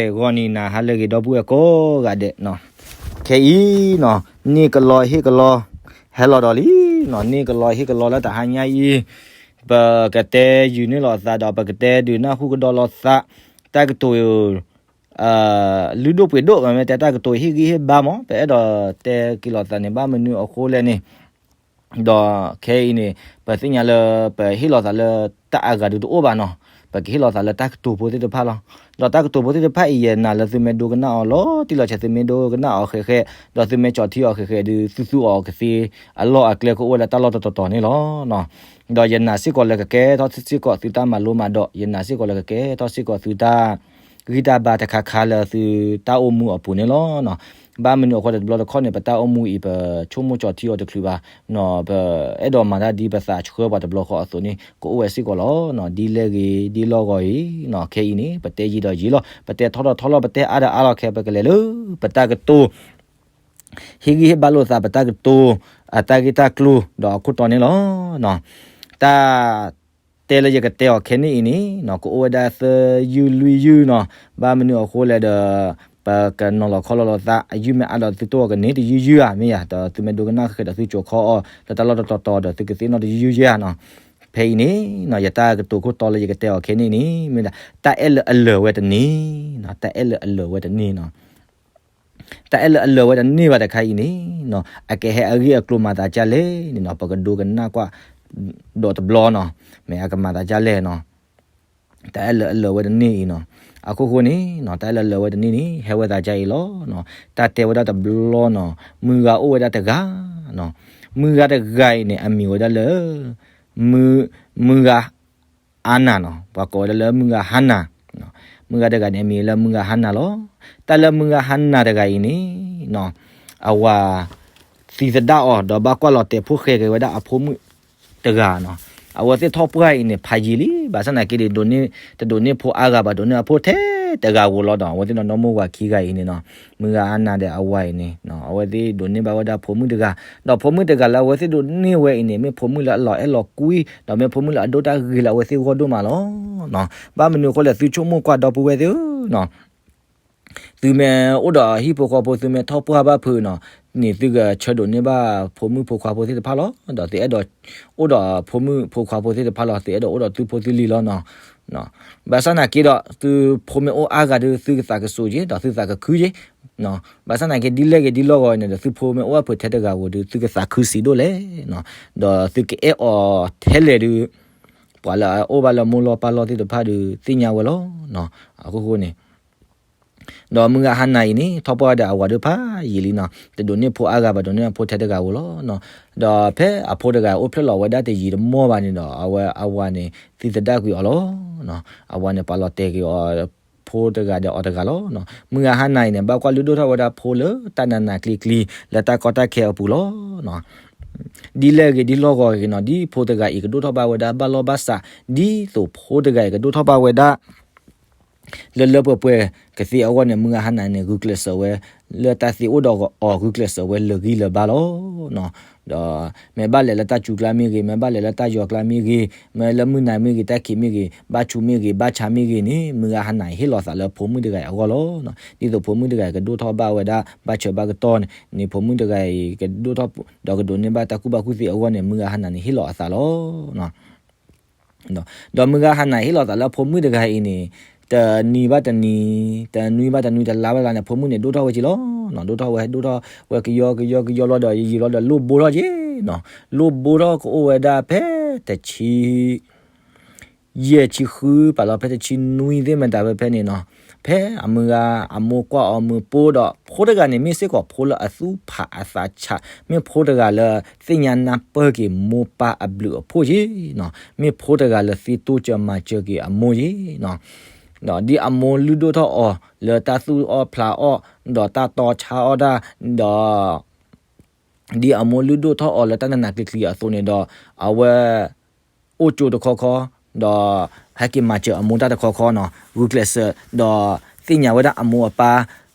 ဂီၤနံၤနၤဟါလၢအဂ့ၤ ဒီပုၢ်ဝဲၢ်ကိးဂၤဒဲးနီၤ, ခဲအံၤနီၤ န့ၢ်ကလီဟ့ၣ်ကလီ ဟဲလီၤဒီးလံနီၤ, န့ၢ်ကလီဟ့ၣ်ကလီလၢတဟါညါအံၤ ပကတဲယုာ်န့ၢ်လီၤသးဒီး ပကတဲဒုးနၢ်ဟူကဒီးလိာ်သး တၢ်ကတိၤ လုၢ်ဒိၣ်ပှ့ၤဒိၣ် မ့ၢ်တဲတၢ်ကတိၤဟ့ၣ်ဂံၢ်ဟ့ၣ်ဘါမး ပအဲၣ်ဒိးတဲက့ၤလိာ်သးန့ၣ် ဘၣ်မနုၤအဃိလဲၣ်န့ၣ် ဒီးခဲအံၤန့ၣ် ပသ့ၣ်ညါလၢ ပဟ့ၣ်လီၤသးလၢတၢ်အဂၤဒုးတအိၣ်ဘၣ်နီၤ, ပကဟ့ၣ်လီၤသးလၢတၢ်ကတိၤဖိသ့ၣ်တဖၣ်လီၤ. ဒီးတၢ်ကတိၤဖိသ့ၣ်တဖၣ်အံၤ ယနာ်လၢသုမ့ၢ်ဒိကနၣ်အီၤလီၤတံၢ်လီၤဆဲး သုမ့ၢ်ဒိကနၣ်အီၤဃဲးဃဲး ဒီးသုမ့ၢ်ကၠီထံအီၤဃဲးဃဲးဒုး သုသူအီၤကသ့ အလီၢ်အကျဲကအိၣ်ဝဲလၢတၢ်လီၢ်တတီၤတီၤန့ၣ်လီၤ. ဒီးယနာ်စ့ၢ်ကီးလၢကကဲထီၣ်စ့ၢ်ကီးသုတၢ်မၤလိမၤဒိး, ယနာ်စ့ၢ်ကီးလၢကကဲထီၣ်စ့ၢ်ကီးသုတၢ် ဂံၢ်တၢ်ဘါတခါခါလၢသုတၢ်အိၣ်မူအပူၤန့ၣ်လီၤ. ဘၣ်မနုၤအဃိတဘျီတခီၣ်န့ၣ် ပတၢ်အိၣ်မူအံၤ ပဆိကမိၣ်ကၠီထံအီၤတချုးဘၣ်, ပအဲၣ်ဒိးမၤတၢ်ဒ်ပသးဆှၢပှၤတဘျီဃီအသိးန့ၣ် ကအိၣ်ဝဲစ့ၢ်ကီးလီၤ. ဒ်လဲၣ်ဂ့ၤ ဒ်လီၢ်ဂီၤအံၤနီၤ ခဲအံၤန့ၣ် ပတဲယံာ်ဒီးယံာ်လီၤ, ပတဲထီဒီးထီလီၤ, ပတဲအါဒီးအါလီၤ, ခဲအံၤပကလဲၤလၢ ပတၢ်ကတိၤ ဟ့ၣ်ဂံၢ်ဟ့ၣ်ဘါလိာ်သး ပတၢ်ကတိၤ အတၢ်ဂ့ၢ်တၢ်ကျိၤဒီးအခိၣ်တီန့ၣ်လီၤ. တၢ် တဲလၢယကတဲအီၤခဲန့ၣ်အံၤန့ၣ်နီၤ ကအိၣ်ဝဲဒၣ်သၢယုၢ်လွံၢ်ယုၢ်နီၤ, ဘၣ်မနုၤအဃိလဲၣ်ဒီး ပကနီၤလီၤခီလီၤလိာ်သး အယုၢ်မ့ၢ်အါဒီးသုတိၢ်အီၤကန့ၢ်တယုၢ်ယုၢ်ဧါ မ့ၢ်ယၤ ဒီးသုမ့ၢ်ဒိကနၣ်ဃဲးဃဲးဒီးသုကၠိခီအီၤ လၢတၢ်လီၢ်တတီၤတီၤဒီးသုကသ့ၣ်နီၣ်တယုၢ်ယုၢ်ယုၢ်ဧါနီၤ. ဖဲအံၤန့ၣ်နီၤ ယတၢ်ကတိၤခိၣ်တီလၢယကတဲအီၤခဲန့ၣ်န့ၣ် မ့ၢ်ဒၣ် တၢ်အဲၣ်လၢအလၢာ်ဝဲတန့ၢ်နီၤ, တၢ်အဲၣ်လၢအလၢာ်ဝဲတန့ၢ်နီၤ. တၢ်အဲၣ်လၢအလၢာ်ဝဲတန့ၢ်ဘၣ်တခါအံၤန့ၣ်နီၤ အကဟဲအဂ့ၢ်အကျိၤမၤသးဒ်လဲၣ်န့ၣ်နီၤ ပကဒိကနၣ်ကွၢ် ဒီးတဘျီနီၤ မ့ၢ်အကမၤသးဒ်လဲၣ်နီၤ. တၢ်အဲၣ်လၢအလၢာ်ဝဲတန့ၢ်အံၤနီၤ, အခိၣ်ဃိန့ၣ်နီၤ တၢ်အဲၣ်လၢအလၢာ်ဝဲတန့ၢ်န့ၣ် ဟဲဝဲသးဒ်အံၤလီၤ. တၢ်တဲဝဲဒၣ်တဘျီနီၤ မုၢ်ဂၤအိၣ်ဝဲဒၣ်တဂၤနီၤ, မုၢ်ဂၤတဂၤအံၤန့ၣ် အမံၤဝဲဒၣ်လၢ မုၢ်ဂၤ အါနၤနီၤ, ပှၤကိးဝဲဒၣ်လၢမုၢ်ဂၤဟါနၤ, မုၢ်ဂၤတဂၤန့ၣ် အမံၤလၢမုၢ်ဂၤဟါနၤလီၤ. တၢ်လၢမုၢ်ဂၤဟါနၤတဂၤအံၤန့ၣ်နီၤ အဝၤ သံသဒၣ်အီၤ ဒီးဘၣ်ကွၢ်လီၤတဲာ်ဖိၣ်ဃဲက့ၤဝဲဒၣ်အဖိမုၣ်တဂၤနီၤ, အဝဲသ့ၣ်ထီၣ်ပှၢ်အံၤန့ၣ် ဖးယံာ်လံ, ဘၣ်ဆၣ်သနာ်က့ဒီး တဒိးန့ၢ်ဖိအါဂၤဘၣ် ဒိးန့ၢ်အဖိထဲတဂၤဧိၤလီၤဒီး အဝဲသ့ၣ်ဒီးနီၢ်မိၢ်ဝၤခံဂၤအံၤန့ၣ်နီၤ မုၢ်ဂၤဟါနၤဒီးအဝၤအံၤန့ၣ် အဝဲသ့ၣ်ဒိးန့ၢ်ဘၣ်ဝဲဒၣ်ဖိမုၣ်တဂၤ, ဒီးဖိမုၣ်တဂၤလၢအဝဲသ့ၣ်ဒိးန့ၢ်ဝဲအံၤန့ၣ် မ့ၢ်ဖိမုၣ်လၢအလီၤအဲၣ်လီၤကွံ ဒီးမ့ၢ်ဖိမုၣ်လၢအဒိၣ်တၢ်ဂ့ၤလၢအဝဲသ့ၣ်ဂီၢ်ဒိၣ်မးလီၤ. ဘၣ်မနုၤအဃိလဲၣ် သုဆိကမိၣ်ကွၢ်ဒီပုၢ်ဝဲၢ်သ့ၣ်ဧၢ သုမ့ၢ်အိၣ်ဒီးဟံၣ်ဖိဃီဖိ သုမ့ၢ်ထီၣ်ပှၢ်ဘၣ်ဖုးနီၤ န့ၣ်သုကဆၢဒိးန့ၢ်ဘၣ်ဖိမုၣ်ဖိခွါဖိသ့ၣ်တဖၣ်လီၤ. ဒီးသုအဲၣ်ဒိးအိၣ်ဒီးဖိမုၣ်ဖိခွါဖိသ့ၣ်တဖၣ်လီၤ. သုအဲၣ်ဒိးအိၣ်ဒီးသုဖိသုလံၤလီၤနီၤ. ဘၣ်ဆၣ်သနာ်က့ဒီး သုဖိမ့ၢ်အိၣ်အါဂၤဒီး သုကသးကစူၤက့ၤ ဒီးသုသးကခုက့ၤ ဘၣ်ဆၣ်သနာ်က့ ဒ်လဲၣ်ဂ့ၤဒ်လီၢ်ဂီၤန့ၣ်ဒီး သုဖိမ့ၢ်အိၣ်အဖိထဲတဂၤဧိၤဒီး သုကသးခုစံးဒိၣ်လဲၣ်နီၤ. ဒီးသုကအဲၣ်အီၤထဲလဲၣ်ဒီး ပှၤလၢအအိၣ်ဘၣ်လၢမိၢ်လီၢ်ပၢ်လီၢ်သ့ၣ်တဖၣ်ဒီး သ့ၣ်ညါဝဲလီၤ. အဃိဃိန့ၣ် ဒီးမုၢ်ဂၤဟါနၤအံၤန့ၣ် ထီၣ်ပှၢ်ဒီးအဝၤဒိၣ်ဖးယံာ်လံနီၤ, တဒိးန့ၢ်ဖိအါဂၤဘၣ် ဒိးန့ၢ်အဖိထဲတဂၤဧိၤလီၤ. ဒီးဖဲအဖိတဂၤအိၣ်ဖျဲၣ်လီၤဝဲဒၣ်တယံာ်တမီၢ်ဘၣ်န့ၣ်ဒီး အဝဲအဝၤန့ၣ် သံသဒၣ်ကွံာ်အီၤလီၤ. အဝၤန့ၣ် ပှၤလီၤတဲာ်က့ၤအီၤ ဖိတဂၤဒီးအီၤတဂၤလီၤ. မုၢ်ဂၤဟါနၤအံၤန့ၣ် ဘၣ်ကွၢ်လုၢ်ဒိၣ်ထီၣ်ဝဲဒၣ်ဖိလၢတၢ်နးနးကျံၤကျံၤ လၢတၢ်ကီတၢ်ခဲအပူၤလီၤ. ဒ်လဲၣ်ဂ့ၤဒ်လီၢ်ဂီၤဂ့ၤနီၤ, ဒ်ဖိတဂၤအံၤကဒိၣ်ထီၣ်ဘၣ်ဝဲဒၣ်ဘၣ်လီၢ်ဘၣ်စး, ဒ်သိးဖိတဂၤအံၤကဒိၣ်ထီၣ်ဘၣ်ဝဲဒၣ် လၢလၢပှဲၤပှဲၤ ကသ့အဂီၢ်န့ၣ် မုၢ်ဂၤဟါနၤန့ၣ် ဂုာ်ကျဲးစၢးဝဲ လၢတၢ်သ့အိၣ်ဒီးအီၤ ဂုာ်ကျဲးစၢးဝဲလၢာ်ဂံၢ်လၢာ်ဘါလီၤ. ဒီးမ့ၢ်ဘၣ်လဲၤလၢတၢ်စူၤကျါမ့ၢ်ဂ့ၤ, မ့ၢ်ဘၣ်လဲၤလၢတၢ်ယီၤကျါမ့ၢ်ဂ့ၤ, မ့ၢ်လၢမုၢ်နၤမ့ၢ်ဂ့ၤ, တၢ်ခံးမ့ၢ်ဂ့ၤ, ဘၣ်ဆူးမ့ၢ်ဂ့ၤ, ဘၣ်ဆါမ့ၢ်ဂ့ၤန့ၣ် မုၢ်ဂၤဟါနၤဟ့ၣ်လီၤသးလၢဖိမုၣ်တဂၤအံၤအဂီၢ်လီၤ. ဒ်သိးဖိမုၣ်တဂၤအံၤကဒိၣ်ထီၣ်ဘၣ်ဝဲဒၣ် ဘၣ်ဆၢဘၣ်ကတီၢ်န့ၣ် ဖိမုၣ်တဂၤအံၤကဒိၣ်ထီၣ် ဒီးကဒိးန့ၢ်ဘၣ်တၢ်ကူၣ်ဘၣ်ကူၣ်သ့အဂီၢ်န့ၣ် မုၢ်ဂၤဟါနၤန့ၣ်ဟ့ၣ်လီၤအသးလီၤ. ဒီးမုၢ်ဂၤဟါနၤဟ့ၣ်လီၤသးလၢဖိမုၣ်တဂၤအံၤန့ၣ် တနံၤဘၣ်တနံၤ, တနွံဘၣ်တနွံ, တလါဘၣ်တလါန့ၣ် ဖိမုၣ်န့ၣ်ဒိၣ်ထီၣ်ဝဲက့ၤလီၤ. ဒိၣ်ထီၣ်ဝဲ, ဒိၣ်ထီၣ်ဝဲကယီကယီကယီလီၤဒီး ယံာ်လီၤဒီးလိၣ်ဘိထီၣ်က့ၤနီၤ. လိၣ်ဘိထီၣ်ကအိၣ်ဝဲဒၣ်ဖဲတဆံ ယဲၢ်ဆံဃု ပာ်လီၤဖဲတဆံနွံသ့ၣ်မတၤဖဲဖဲန့ၣ်နီၤ, ဖဲအမုၢ်ဂၤအမိၢ်ကွၢ်အီၤမုၢ်ပိၢ်ဒီး ဖိတဂၤန့ၣ် မ့ၢ်စ့ၢ်ကီးဖိလၢအသူၣ်ဖးအသးဆး, မ့ၢ်ဖိတဂၤလၢသ့ၣ်ညါနၢ်ပၢၢ်က့ၤမိၢ်ပၢ်အဘျုးအဖှိၣ်က့ၤနီၤ, မ့ၢ်ဖိတဂၤလၢသ့တိစၢၤမၤစၢၤက့ၤအမိၢ်က့ၤနီၤ, ဒီးဒ်အမိၢ်လုၢ်ဒိၣ်ထီၣ်အီၤလၢတၢ်သူၣ်အီၣ်ဖျးအီၣ်, ဒီးတၢ်တီဆါအီၣ်တၢ်, ဒီး ဒ်အမိၢ်လုၢ်ဒိၣ်ထီၣ်အီၤလၢတၢ်နးနးကျံၤကျံၤအသိးန့ၣ်ဒီး အဝဲ အိၣ်ကၠိတခီခီ, ဒီးဟဲက့ၤမၤစၢၤအမိၢ်တၢ်တခီခီနီၤ, ဂုာ်ကျဲးစၢး, ဒီးသ့ၣ်ညါဝဲဒၣ်အမိၢ်အပၢ်,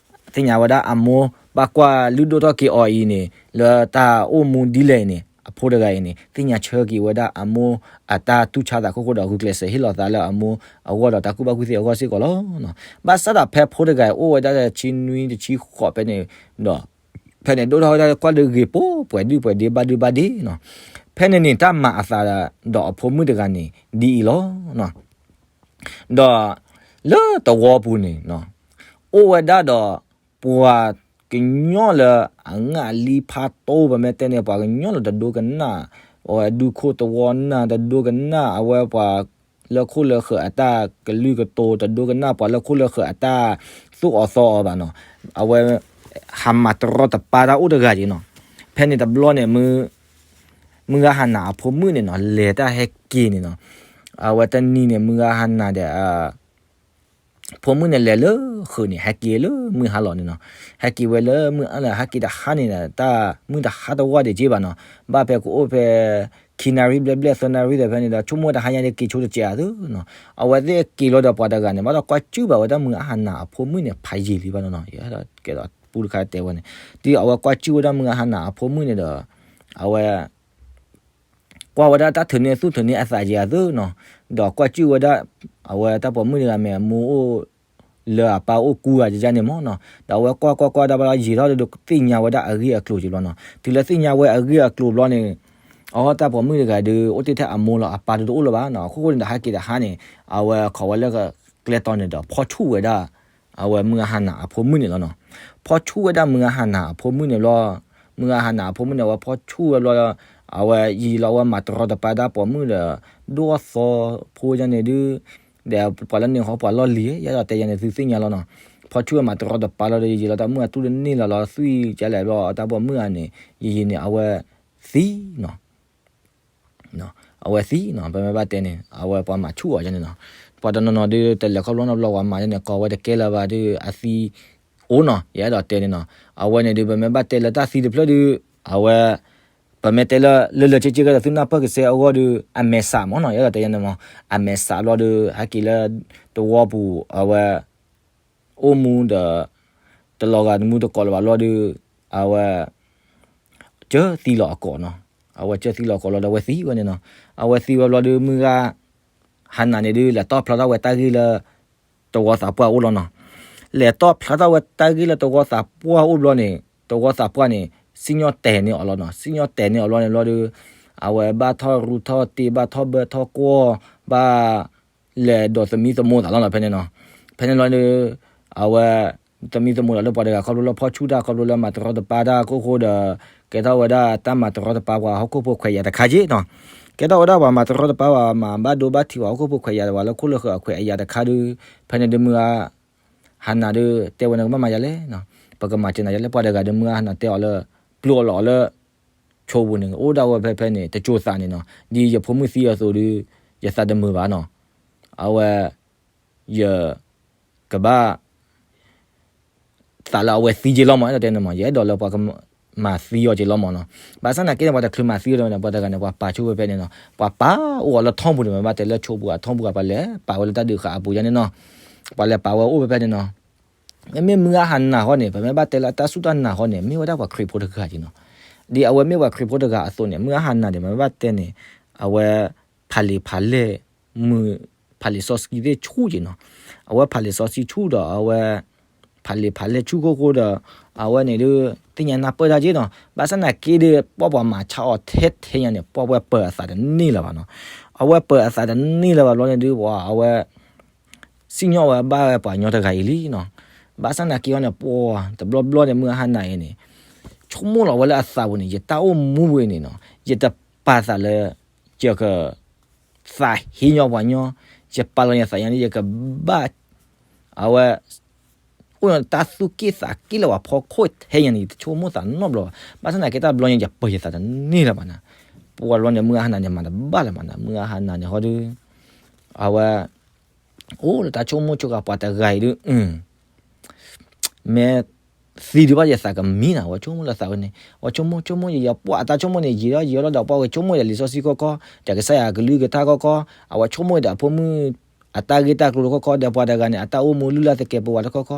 သ့ၣ်ညါဝဲဒၣ်အမိၢ်ဘၣ်ကွၢ်လုၢ်ဒိၣ်ထီၣ်က့ၤအီၤအံၤန့ၣ် လၢတၢ်အိၣ်မူဒ်လဲၣ်အံၤန့ၣ် အဖိတဂၤအံၤန့ၣ် သ့ၣ်ညါဆၢက့ၤဝဲဒၣ်အမိၢ်အတၢ်တူၢ်ဆါသးခိၣ်ဃိဒီး ဂုာ်ကျဲးစၢးဟ့ၣ်လီၤသးလၢအမိၢ်အဂီၢ်ဒီးတၢ်ကူၣ်ဘၣ်ကူၣ်သ့အဂီၢ်စ့ၢ်ကီးလီၤ. ဘၣ်ဆၣ်ဒီးဖဲဖိတဂၤအံၤအိၣ်ဝဲဒၣ်တဆံနွံတဆံဃိးဖဲန့ၣ်ဒီး ဖဲန့ၣ်ဒိၣ်ထီၣ်ဝဲဒၣ်ကွၢ်ဒုးဂ့ၤပိာ်ပှဲၤဒုၣ်ပှဲၤဒ့ဘၣ်ဒုဘၣ်ဒ့နီၤ. ဖဲန့ၣ်န့ၣ် တၢ်မၤအသးဒီးအဖိမုၣ်တဂၤန့ၣ် ဒ်အံၤလီၤ. ဒီးလၢသဝီပူၤန့ၣ် အိၣ်ဝဲဒၣ်ဒီး ပှၤကညီလၢအငၣ်လံဖးတိၢ် ပမ့ၢ်တဲန့ၣ် ပှၤကညီလၢတဒိကနၣ် အဝဲဒူခိၣ်သဝီနၢ် တဒိကနၣ် အဝဲပှၤလၢခိၣ်လၢဃၢၤအတၢ်ကလုၢ်ကတိၤ တဒိကနၣ် ပှၤလၢခိၣ်လၢဃၢၤအတၢ်သူၣ်အီၤသီအီၤဘၣ်နီၤ. အဝဲ ဟးမၤတရီတပါတၢ်အိၣ်တဂၤက့ၤနီၤ. ဖဲန့ၣ်တဘျီန့ၣ် မုၢ်ဂၤဟးနၤအဖိမုၣ်န့ၣ်နီၤ လဲၤတၢ်ဟဲက့ၤန့ၣ်နီၤ. အဝဲတနံၤန့ၣ် မုၢ်ဂၤဟးနၤဒီး ဖိမုၣ်န့ၣ်လဲၤလၢဃုာ်န့ၣ် ဟဲက့ၤလၢမုၢ်ဟါလီၤန့ၣ်နီၤ. ဟဲက့ၤဝဲလၢမုၢ်အါလၢ ဟဲက့ၤတဟါန့ၣ် တၢ်မုၢ်တဟါတဝီဒံးက့ဘၣ်နီၤ. ဘၣ်ဖဲကအိၣ်ဖဲ ခံနၣ်ရံၣ်ဘျဲၣ်ဘျဲၣ် သၢနၣ်ရံၣ်ဒီးဖဲန့ၣ်ဒီး ဆိကမိၣ်ဝဲတဟါညါန့ၣ် က့ၤဆိတစဲးအသုနီၤ. အဝဲသ့ၣ်က့ၤလီၤဒီးပှၤတဂၤန့ၣ် ဘၣ်ဒီးကွၢ်စုၣ်ဘၣ်ဝဲဒၣ်မုၢ်ဂၤဟးနၤအဖိမုၣ်န့ၣ် ဖးယံာ်လံဘၣ်နီၤနီၤ. ယအဲၣ်ဒိးကဲဒီးပူတခါတဲဝဲန့ၣ် ဒ်အဝဲကွၢ်စုၣ်ဝဲဒၣ်မုၢ်ဂၤဟးနၤအဖိမုၣ်န့ၣ်ဒီး အဝဲ ကွၢ်ဝဲဒၣ်တၢ်ထုးန့ၢ်သူၣ်ထုးန့ၢ်အသးက့ၤအသုနီၤ. ဒီးကွၢ်စုၣ်ဝဲဒၣ် အဝဲတၢ်ပိာ်မုၣ်တဂၤမ့ၢ်အမိၢ်အိၣ်လၢအပၢ်အိၣ်ကူဂၤကန့ၣ်မ့ၢ်နီၤ. ဒီးအဝဲကွၢ်ကွၢ်ကွၢ်ဒၣ်ဘၣ်လီၤ ယံာ်ထီၣ်ဒီးသ့ၣ်ညါဝဲဒၣ်အဂ့ၢ်အကျိၤက့ၤဘျီနီၤ. တုၤလၢသ့ၣ်ညါဝဲအဂ့ၢ်အကျိၤဘျီန့ၣ် အတၢ်ပိာ်မုၣ်တဂၤဒီး အိၣ်တ့ၢ်ထဲအမိၢ်လီၤ အပၢ်ဒီးတအိၣ်လၢၤဘၣ်နီၤ. အခိၣ်ဃိန့ၣ်ဒီးဟဲက့ၤတဟါန့ၣ် အဝဲခိးဝဲလၢကျဲတီၤန့ၣ်ဒီး ဖီၣ်ဆူၣ်ဝဲဒၣ် အဝဲမုၢ်ဂၤဟးနၤအဖိမုၣ်န့ၣ်လီၤနီၤ. ဖီၣ်ဆူၣ်ဝဲဒၣ်မုၢ်ဂၤဟးနၤအဖိမုၣ်န့ၣ်ဘျီ မုၢ်ဂၤဟးနၤအဖိမုၣ်န့ၣ် အဝဲဖီၣ်ဆူၣ်ဝဲဘျီ အဝဲယံာ်လီၤ အဝဲမၤတရီတပါတၢ်ပိာ်မုၣ်ဒီး ဒိၣ်အသီဖိယန့ၣ်ဒုး ဒီးပှၤလၢန့ၣ်ဃီပှၤလီၢ်လံၤ ယအဲၣ်ဒိးတဲယန့ၣ်သုသ့ၣ်ညါလီၤနီၤ. ဖီၣ်ဆူၣ်ဝဲမၤတရီတပါလီၤဒီး ယံာ်လီၤတၢ်မုၢ်အတူၢ်တန့ၢ်လီၤလီၤ သွံၣ်ကလဲာ်ဘျီ တၢ်ပိာ်မုၣ်ဂၤန့ၣ် ယံာ်ယံာ်န့ၣ် အဝဲသံနီၤ အဝဲသံနီၤ ပမ့ၢ်ဘၣ်တဲန့ၣ် အဝဲပှၤမၤဆူၣ်အီၤယန့ၣ်နီၤ. ပှၤတနီၤနီၤဒုး တလဲၤခီဖျိနီတဘျီ ပှၤမၤန့ၣ် ကိးဝဲတကဲလၢၤဘၣ်ဒုး အသံအိၣ်နီၤ ယအဲၣ်ဒိးတဲန့ၣ်နီၤ. အဝဲန့ၣ်ဒုး ပမ့ၢ်ဘၣ်တဲလၢတၢ်သံတဖျၢၣ်ဒုး အဝဲ ပမ့ၢ်တဲလၢ လၢလၢဆ့ဆ့ကဒီး သုနၢ်ပၢၢ်ကစဲအဂီၢ်ဒုး အမဲာ်ဆှးမ့ၢ်နီၤ ယအဲၣ်ဒိးတဲယန့ၣ်မ့ၢ် အမဲာ်ဆှးဘျီဒုး ဟဲက့ၤလၢ သဝီပူၤ အဝဲ အိၣ်မူဒီး တလီၤဂာ်တမူတကိးလၢၤဘၣ်ဘျီဒုး အဝဲ ကၢသံလီၤအကိာ်နီၤ. အဝဲကၢသံလီၤအကိာ်လီၤဒီး အဝဲသံဝဲန့ၣ်နီၤ. အဝဲသံဝဲဘျီဒုး မုၢ်ဂၤ ဟးနၤန့ၣ်ဒုး လဲၤတီၣ်ဖျါထီၣ်ဝဲတၢ်ဂ့ၢ်လၢ သဝီသးပှၢ်အိၣ်လီၤနီၤ. လဲၤတီၣ်ဖျါထီၣ်ဝဲတၢ်ဂ့ၢ်လၢသဝီသးပှၢ်အိၣ်ဘျီန့ၣ် သဝီသးပှၢ်န့ၣ် စံၣ်ညီၣ်တဲာ်န့ၢ်အီၤလီၤနီၤ. စံၣ်ညီၣ်တဲာ်န့ၢ်အီၤဘျီန့ၣ်ဘျီဒုး အဝဲဘၣ်ထီၣ်ရူထီၣ်တ့ၢ် ဘၣ်ထီၣ်ဘၢထီၣ်ကွီၢ် ဘၣ် လဲၤဒိးသမံသမိးသးလီၤနီၤ ဖဲန့ၣ်နီၤ. ဖဲန့ၣ်လီၤဒုး အဝဲ သမံသမိးသးလၢပှၤတဂၤခီဖျိလၢဖီၣ်ဆူၣ်တၢ် ခီဖျိလၢမၤတရီတပါတၢ်အခိၣ်ဃိဒီး ကဲထီၣ်ဝဲဒၣ်တၢ်မၤတရီတပါပှၤဟီၣ်ခိၣ်ဖိခွဲးယာ်တခါက့နီၤ. ကဲထီၣ်ဝဲဒၣ်ပှၤမၤတရီတပါပှၤမၤဘၣ်ဒိဘၣ်ထံးပှၤဟီၣ်ခိၣ်ဖိခွဲးယာ် ပှၤလၢခိၣ်လၢဃၢၤအခွဲးအယာ်တခါဒုး ဖဲန့ၣ်ဒုးမုၢ်ဂၤ ဟးနၤဒုး တဲဝဲန့ၣ်ကဘၣ်မၤယၤလဲၣ်နီၤ. ပကမၤစၢၤနၤယၤလဲၣ် ပှၤတဂၤဒုး မုၢ်ဂၤဟးနၤတဲအီၤလၢ ပျိလီၤအီၤလၢ ဆိပူၤန့ၣ် အိၣ်ဒၣ်ဝဲဖဲဖဲန့ၣ် တစိၤသးန့ၣ်နီၤ. ဒ်ယဖိမုၣ်သံအသိးဒုး ယသးတမုာ်ဘၣ်နီၤ. အဝဲ ယ ကဘၣ် သးလၢအဝဲသံက့ၤလီၤမး အဲၣ်ဒိးတဲန့ၣ်မး ယအဲၣ်ဒိးလၢပှၤကမၤသံအီၤက့ၤလီၤမးနီၤ. ဘၣ်ဆၣ်သနာ်က့န့ၣ် ပှၤတချုးမၤသံအီၤဒီး ပှၤတဂၤန့ၣ် ပှၤပာ်ဆိဝဲဖဲန့ၣ်နီၤ. ပှၤပာ်အိၣ်အီၤလၢထီပူၤန့ၣ် မ့ၢ်ဘၣ်တဲလၢဆိပူၤအထီပူၤ ပှၤလဲၤပာ်ဝဲလၢတၢ်ဒုးဃာ်အပူၤယါန့ၣ်နီၤ. ပှၤလဲၤပာ်ဝဲအိၣ်ဖဲဖဲန့ၣ်နီၤ. မ့မ့ၢ်မုၢ်ဂၤဟးနၤဃီန့ၣ် ပမ့ၢ်ဘၣ်တဲလၢအတၢ်စူၢ်တၢ်နာ်ဃီန့ၣ် မ့ၢ်ဝဲဒၣ်ပှၤခရံာ်ဖိတဂၤက့နီၤ. ဒ်အဝဲမ့ၢ်ပှၤခရံာ်ဖိတဂၤအသိးန့ၣ် မုၢ်ဂၤဟးနၤန့ၣ် ပမ့ၢ်ဘၣ်တဲန့ၣ် အဝဲ ဖးလံာ်ဖးလဲၢ် မုၢ် ဖးလံာ်စီဆှံသ့ၣ်ဆူၣ်က့နီၤ. အဝဲဖးလံာ်စီဆှံဆူၣ်ဒီး အဝဲ ဖးလံာ်ဖးလဲၢ်ဆူၣ်ခိၣ်ဃိဒီး အဝဲန့ၣ်ဒုး သ့ၣ်ညါနၢ်ပၢၢ်တၢ်က့နီၤ. ဘၣ်ဆၣ်သနာ်က့ဒီး ပှၤပှၤမၤဆါအီၤထဲထဲညါန့ၣ် ပှၤဝဲပၢၤအသးတန့ၢ်လၢၤဘၣ်နီၤ. အဝဲပၢၤအသးတန့ၢ်လၢၤဘၣ်ဘျီန့ၣ်ဒုး ပှၤအဝဲ စံၣ်ညီၣ်ဝဲဘၣ်ဝဲပှၤကညီတဂၤအံၤလံနီၤ. ဘၣ်ဆၣ်သနာ်က့အီၤန့ၣ် ပှၤတဘျီဘျီန့ၣ် မုၢ်ဂၤဟးနၤအံၤန့ၣ် ဆိကမိၣ်လီၤဝဲလၢအသးပူၤန့ၣ် ယတၢ်အိၣ်မူပူၤအံၤန့ၣ်နီၤ ယတပာ်သးလၢ ယက သးဟ့ညီပှၤညီ, ယပာ်လီၤယသးညါန့ၣ် ယကဘၣ် အဝဲ အိၣ်ဒီးတၢ်သူၣ်က့ၣ်သးက့ၣ်လၢပှၤဖီခိၣ်ထဲညါန့ၣ် ယတဆိကမိၣ်သးနီတဘျီဘၣ်. ဘၣ်ဆၣ်သနာ်က့တၢ်ဘျီညါ ယပၢၤယသးတန့ၢ်လၢၤဘၣ်နၤ. ပှၤဘျီန့ၣ် မုၢ်ဂၤဟးနၤန့ၣ် မၤတဘၣ်လၢၤဘၣ်နၤ. မုၢ်ဂၤဟးနၤန့ၣ်ဟီဒီး အဝဲ အိၣ်လၢတၢ်ဆိကမိၣ်ဆိကပၤတဂၤအံၤဒီး မ့ၢ်သံဒံးဘၣ်ယသးကမံနၤ, အဝဲဆိကမိၣ်လၢသးဝဲန့ၣ်, အဝဲဆိကမိၣ်ဆိကမိၣ်ယယပှၢ်အတၢ်ဆိကမိၣ်န့ၣ် ယံာ်ဒီးယံာ်လီၤဒီးပှၢ်ဝဲဆိကမိၣ်ဒီးလံာ်စီဆှံခီခီ, ဒီးကစၢ်ယွၤကလုၢ်ကထါခီခီ, အဝဲဆိကမိၣ်ဒီးအဖိမုၣ်အတၢ်ဂ့ၢ်တၢ်ကျိၤတခီခီ, ဒီးပှၤတဂၤန့ၣ် အတၢ်အိၣ်မူလုၢ်လၢ်သကဲးပဝးတခီခ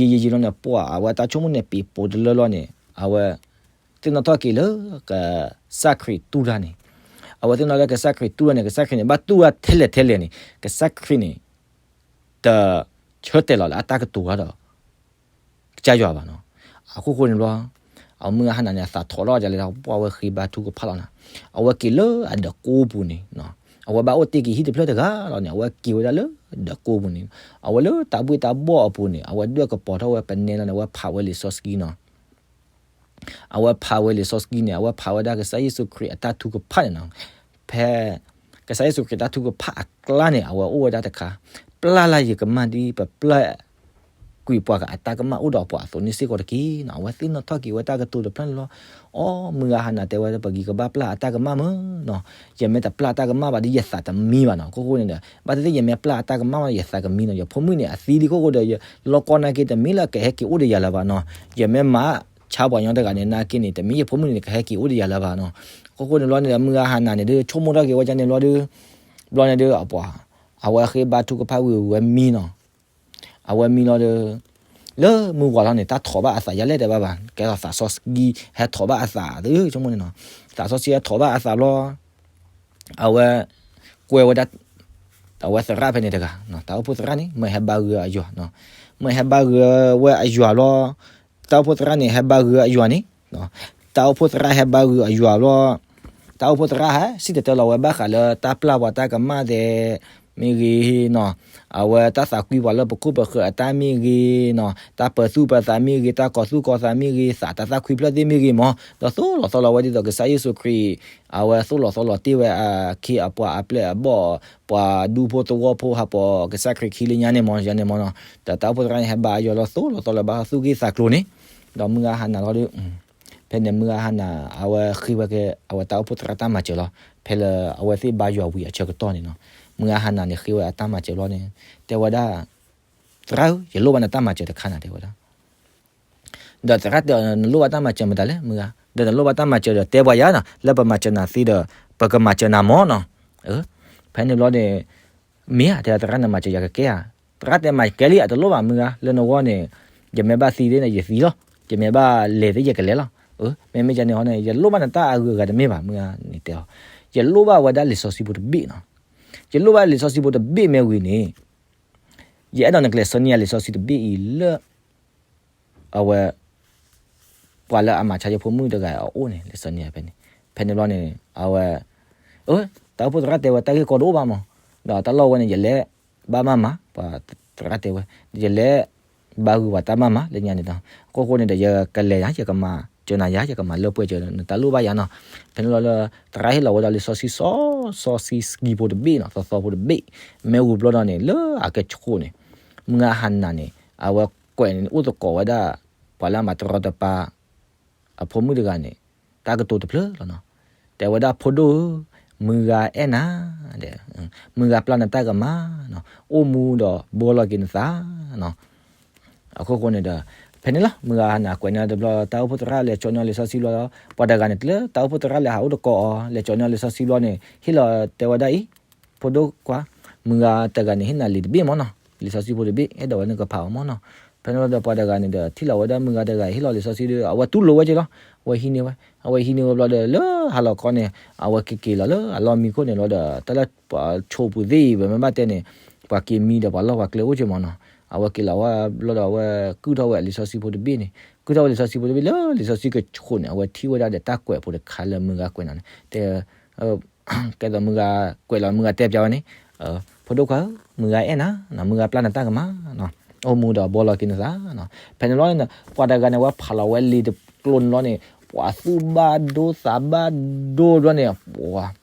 ီ, ယံာ်ယံာ်ယံာ်လီၤန့ၣ် ပှၢ်အဝဲတၢ်ဆိကမိၣ်န့ၣ် ပံၤပိာ်တလၢလီၤန့ၣ်, အဝဲ သ့ၣ်နီၣ်ထီၣ်က့ၤလၢ ကစၢ်ခရံာ်တူၢ်တၢ်န့ၣ်, အဝဲသ့ၣ်နီၣ်လၢကစၢ်ခရံာ်တူၢ်တၢ်န့ၣ် ကစၢ်ခရံာ်န့ၣ် ဘၣ်တူၢ်တၢ်ထဲလဲၣ်ထဲလဲၣ်န့ၣ် ကစၢ်ခရံာ်န့ၣ် တဆၢတဲာ်လီၤလၢအတၢ်ကတိၤတၢ်ဒီး ကစၢ်ယွၤဘၣ်နီၤ. အခိၣ်ဃိန့ၣ်ဘျီ အမုၢ်ဂၤဟါနၤန့ၣ် အသးထီၣ်လီၤဒ်လဲၣ် ပှၤဝဲဃ့ဘါထုကဖၣ်လီၤနၤ, အဝဲက့ၤလၢအဒၢးကိးပူၤန့ၣ်, အဝဲဘၣ်အိၣ်တ့ၢ်က့ၤဟံၣ်တဖျၢၣ်တဂၤလီၤန့ၣ် အဝဲက့ၤဝဲဒၣ်လၢဒၢးကိးပူၤန့ၣ်, အဝဲလၢတၢ်ဘှ့ၣ်တၢ်ဘှီၣ်အပူၤန့ၣ် အဝဲဒွဲၣ်ကပီၤထီၣ်ဝဲပနဲလီၤန့ၣ် အဝဲဖးဝဲလံာ်စီဆှံနီၤ. အဝဲဖးဝဲလံာ်စီဆှံန့ၣ် အဝဲဖးဝဲဒၣ်ကစၢ်ယ့ၣ်ၡူးခရံာ်အတၢ်ထုကဖၣ်န့ၣ်နီၤ. ဖဲ ကစၢ်ယ့ၣ်ၡူးခရံာ်တၢ်ထုကဖၣ်အကျါန့ၣ် အဝဲအိၣ်ဝဲဒၣ်တခါ, ပျၢ်လၢ်ယကမၢ်ဒ်ပပျၢ် ကွံာ်ပှၤကအတၢ်ကမၣ်အိၣ်ဒီးပှၤအသိးန့ၣ်စ့ၢ်ကီးတက့ၢ်နီၤ. အဝဲသ့ၣ်နီၣ်ထီၣ်က့ၤဝဲတၢ်ကတိၤတဖျၢၣ်န့ၣ်လီၤ. အိ မုၢ်ဂၤဟါနၤတဲဝဲ ပကဂံၤကဘၣ်ပျၢ်အတၢ်ကမၣ်မ့ၢ်နီၤ, ယမ့ၢ်တပျၢ်အတၢ်ကမၣ်ဘၣ်ဒီး ယသးတမံဘၣ်နီၤ. အခိၣ်ဃိန့ၣ်ဒီး ဘၣ်သ့ၣ်သ့ၣ် ယမ့ၢ်ပျၢ်အတၢ်ကမၣ်ဘၣ် ယသးကမံနီၤ. ယဖိမုၣ်န့ၣ် အသံလံအခိၣ်ဃိဒီး ယလီၢ်ကီၢ်နာ်က့တမ့ၢ်လၢကဟဲက့ၤအိၣ်ဒီးယၤလၢၤဘၣ်နီၤ. ယမ့ၢ်မၤဆါပှၤညီတဂၤန့ၣ် နာ်က့န့ၣ် တမ့ၢ်ယဖိမုၣ်န့ၣ် ကဟဲက့ၤအိၣ်ဒီးယၤလၢၤဘၣ်နီၤ. အခိၣ်ဃိန့ၣ်ဘျီန့ၣ်ဒီး မုၢ်ဂၤဟါနၤန့ၣ်ဒုး ဆိကမိၣ်ထီၣ်က့ၤဝဲဒ်န့ၣ်ဘျီဒီး ဘျီန့ၣ်ဒုး အပှၤ အဝဲဃ့ဘါထုကဖၣ်ဝံၤဝဲမံနီၤ. အဝဲမံလီၤဒီး လၢမုၢ်ဝါလီၤန့ၣ် တၢ်ထိးဘၣ်အသးယၤလဲၣ်တဲဘၣ်ဘၣ် ကဲထီၣ်သးစီဆှံဟဲထိးဘၣ်အသးသ့ ဆိကမိၣ်န့ၣ်နီၤ. သးစီဆှံဟဲထိးဘၣ်အသးဘျီ အဝဲ ကွဲဝဲဒၣ် အဝဲသရၣ်ဖဲန့ၣ်တဂၤ, တၢ်အိၣ်ဖှိၣ်သရၣ်န့ၣ် မၢဟဲဘါဂုာ်အယွၤ, မၢဟဲဘါဂုာ်ဝဲအယွၤလီၤ. တၢ်အိၣ်ဖှိၣ်သရၣ်န့ၣ် ဟဲဘါဂုာ်အယွၤန့ၣ်, တၢ်အိၣ်ဖှိၣ်သရၣ်ဟဲဘါဂုာ်အယွၤလီၤ. တၢ်အိၣ်ဖှိၣ်သရၣ်ဟဲစံၣ်တဲၤတဲလီၤဝဲဘၣ်ဃးလၢတၢ်ပျၢ်ပှၤတၢ်ကမၣ်သ့ၣ် မ့ၢ်ဂ့ၤနီၤ, အဝဲတၢ်သးကွံပှၤလၢပခိၣ်ပဃၢၤအတၢ်မ့ၢ်ဂ့ၤနီၤ, တၢ်ပၢၤသူၣ်ပၢၤသးမ့ၢ်ဂ့ၤ, တၢ်ကီၤသူၣ်ကီၤသးမ့ၢ်ဂ့ၤ, သးတၢ်သၣ်ခွံဖျၢၣ်သ့ၣ်မ့ၢ်ဂ့ၤမး, ဒီးသိၣ်လီၤသီလီၤဝဲဒ်သိးကစၢ်ယ့ၣ်ၡူးခရံာ် အဝဲသိၣ်လီၤသီလီၤတ့ၢ်ဝဲအခ့အပှၤအပျဲၢ်အဘီၣ်, ပှၤဒူဖိသဝီဖိဟးပိာ်ကစၢ်ခရံာ်ခံလၢညါန့ၣ်မး, ယၤန့ၣ်မးနီၤ, ဒီးတၢ်အိၣ်ဖှိၣ်သရၣ်န့ၣ် ဟဲဘါအယွၤလီၤ သိၣ်လီၤသီလီၤဘၣ်သူၣ်ဂ့ၢ်သးကျိၤန့ၣ်, ဒီးမုၢ်ဂၤဟါနၤလီၤဒီး ဖဲန့ၣ်မုၢ်ဂၤဟါနၤ အဝဲဃ့ဝဲက့ၤ အဝဲတၢ်အိၣ်ဖှိၣ်သရၣ်တၢ်မၤစၢၤလီၤ. ဖဲလၢအဝဲသ့ၣ်ဘါယွၤဝံၤအဆၢကတီၢ်န့ၣ်နီၤ, မုၢ်ဂၤဟါနၤန့ၣ် ဃ့ဝဲအတၢ်မၤစၢၤဘျီန့ၣ် တဲဝဲဒၣ်, သရၣ်ဧၢ, ယလိၣ်ဘၣ်နတၢ်မၤစၢၤတခါနၤ တဲဝဲဒၣ်. ဒီးသရၣ်တဲအီၤ နလိၣ်ဘၣ်တၢ်မၤစၢၤမတၤလဲၣ် မုၢ်ဂၤ, ဒီးနလိၣ်ဘၣ်တၢ်မၤစၢၤဒီး တဲပှၤယၤနီၤ, လၢပမၤစၢၤနၤသ့ဒီး ပကမၤစၢၤနၤမးနီၤ. ဖဲန့ၣ်ဘျီန့ၣ် မ့ၢ်ဧါ တဲသရၣ် နမၤစၢၤယၤကကဲဧါ. သရၣ်တဲ မၤကဲလံ အတလိၣ်ဘၣ်မုၢ်ဂၤ, လၢနဂီၢ်န့ၣ် ယမ့ၢ်ဘၣ်သံသ့ၣ်န့ၣ် ယသံလီၤ, ယမ့ၢ်ဘၣ်လဲၤသ့ၣ် ယကလဲၤလီၤ. မ့မ့ၢ်ကန့ၣ်ဟီန့ၣ် ယလိၣ်ဘၣ်နတၢ်အဂုၤအဂၤတမ့ၢ်ဘၣ် မုၢ်ဂၤန့ၣ်တဲအီၤ, ယလိၣ်ဘၣ်ဝဲဒၣ်လံာ်စီဆှံဖိတဘ့ၣ်နီၤ. ယလိၣ်ဘၣ်လံာ်စီဆှံဖိတဘ့ၣ်မ့ၢ်ဝံၤန့ၣ် ယအဲၣ်ဒိးနကလဲၤစီဆှံယၤလံာ်စီဆှံတဘ့ၣ်အံၤလၢ အဝဲ ပှၤလၢအမၤဆါယဖိမုၣ်တဂၤအအိၣ်န့ၣ် လဲၤစီဆှံဖဲန့ၣ်. ဖဲန့ၣ်ဘျီန့ၣ် အဝဲ တၢ်အိၣ်ဖှိၣ်သရၣ်တဲဝဲတၢ်ဂ့ၢ်ကီတအိၣ်ဘၣ်မး, ဒီးတၢ်လီၢ်ဝဲန့ၣ် ယလဲၤဘၣ်မးမး, ပှၤသရၣ်တဲဝဲ, ယလဲၤဘါဂုာ်ပှၤတၢ်မးမး လၢညါန့ၣ်ဒီး အခိၣ်ဃိန့ၣ်ဒီး ယကလဲၤယၤ ယကမၤစၢၤနၤယၤ ယကမၤလၢပှဲၤစၢၤနတၢ်လိၣ်ဘၣ်ယၤနီၤ. ဖဲန့ၣ်လီၤလၢ သရၣ်ဟ့ၣ်လီၤဝဲဒၣ်လံာ်စီဆှံစီ စီဆှံစှၤဖိတဘ့ၣ်နီၤ သီသီဖိတဘ့ၣ်, မ့ၢ်ဝံၤဘျီဒီးန့ၣ် လၢအကဆှိန့ၣ် မုၢ်ဂၤဟါနၤန့ၣ် အဝဲကွဲးန့ၣ်အိၣ်သကိးဝဲဒၣ် ပှၤလၢအမၤတရီတပါ အဖိမုၣ်တဂၤန့ၣ် တၢ်ကတိၤတဖျၢၣ်လီၤနီၤ. တဲဝဲဒၣ် ဖိဒိၣ်ဧၢ, မုၢ်ဂၤအဲၣ်နၤ, မုၢ်ဂၤပျၢ်နတၢ်ကမၣ်နီၤ, အိၣ်မူဒီးဘှီလီၤက့ၤနသးနီၤ. အခိၣ်ဃိန့ၣ်ဒီး ဖဲန့ၣ်လီၤ မုၢ်ဂၤဟါနၤကွဲးန့ၢ်တဘျီ တၢ်အိၣ်ဖှိၣ်သရၣ်လဲၤကၠီန့ၢ်လံာ်စီဆှံဘျီဒီး ပှၤတဂၤန့ၣ် လၢတၢ်အိၣ်ဖှိၣ်သရၣ်လဲၤဟးအိၣ်တကိးအီၤ လဲၤကၠီန့ၢ်လံာ်စီဆှံဘျီန့ၣ် ဟ့ၣ်လီၤတဲဝဲဒၣ်အံၤ ဖိဒိၣ်ခွါ, မုၢ်ဂၤတဂၤန့ၣ် ဟ့ၣ်နၤလံာ်တဘ့ၣ်မးနီၤ, လံာ်စီဆှံဖိတဘ့ၣ် အဲၣ်ဒိးဝဲနကဖးအီၤမးနီၤ. ဖဲန့ၣ်လီၤဒီးပှၤတဂၤန့ၣ်ဒီး ထံၣ်လီၤဝဲဒၣ်မုၢ်ဂၤတဂၤ ဟ့ၣ်လီၤလံာ်စီဆှံဒီး အဝဲတူၢ်လိာ်ဝဲက့ၤလီၤ. အဝဲဟံးန့ၢ်ဝဲ, အဝဲဟံးန့ၢ်ဝဲဘျီဒီး လၢဟါလီၤခီန့ၣ် အဝဲက့ၤက့ၤလီၤလၢအလီၢ်မံခိၣ်န့ၣ်လီၤဒီး တၢ်လၢပှၤဆိးပူၤသ့ၣ်အံၤ ပမ့ၢ်ဘၣ်တဲန့ၣ် ပှၤက့ၤမံဒီးပှၤလီၢ်ပှၤကျဲအိၣ်က့ၤမးနီၤ. အဝဲက့ၤလီၤဝဲဘျီဒီး အဝဲကုၢ်ထီၣ်ဝဲလံာ်စီဆှံဖိတဘ့ၣ်န့ၣ်, ကုၢ်ထီၣ်ဝဲလံာ်စီဆှံဖိတဘ့ၣ် လၢလံာ်စီဆှံကဆှိန့ၣ် အဝဲထံၣ်ဝဲဒၣ်ဒီးတၢ်ကွဲးဖိတခါလၢမုၢ်ဂၤကွဲးနၤန့ၣ် တဲ ကဲသိးမုၢ်ဂၤကွဲးလီၤ မုၢ်ဂၤတဲပျးဝဲန့ၣ်, ဖိဒိၣ်ခွါဧၢ, မုၢ်ဂၤအဲၣ်နၤ, မုၢ်ဂၤပျၢ်နတၢ်ကမၣ်, အိၣ်မူဒီးဘှီလီၤက့ၤနသး. ဖဲန့ၣ်လီၤန့ၣ် ပှၤတဂၤန့ၣ် အဝဲဖးလီၤဝဲလံာ်တကျိၤန့ၣ်လီၤန့ၣ် ပှၤသူၣ်ဘၣ်ဒိသးဘၣ်ဒိဘျီန့ၣ် ပှ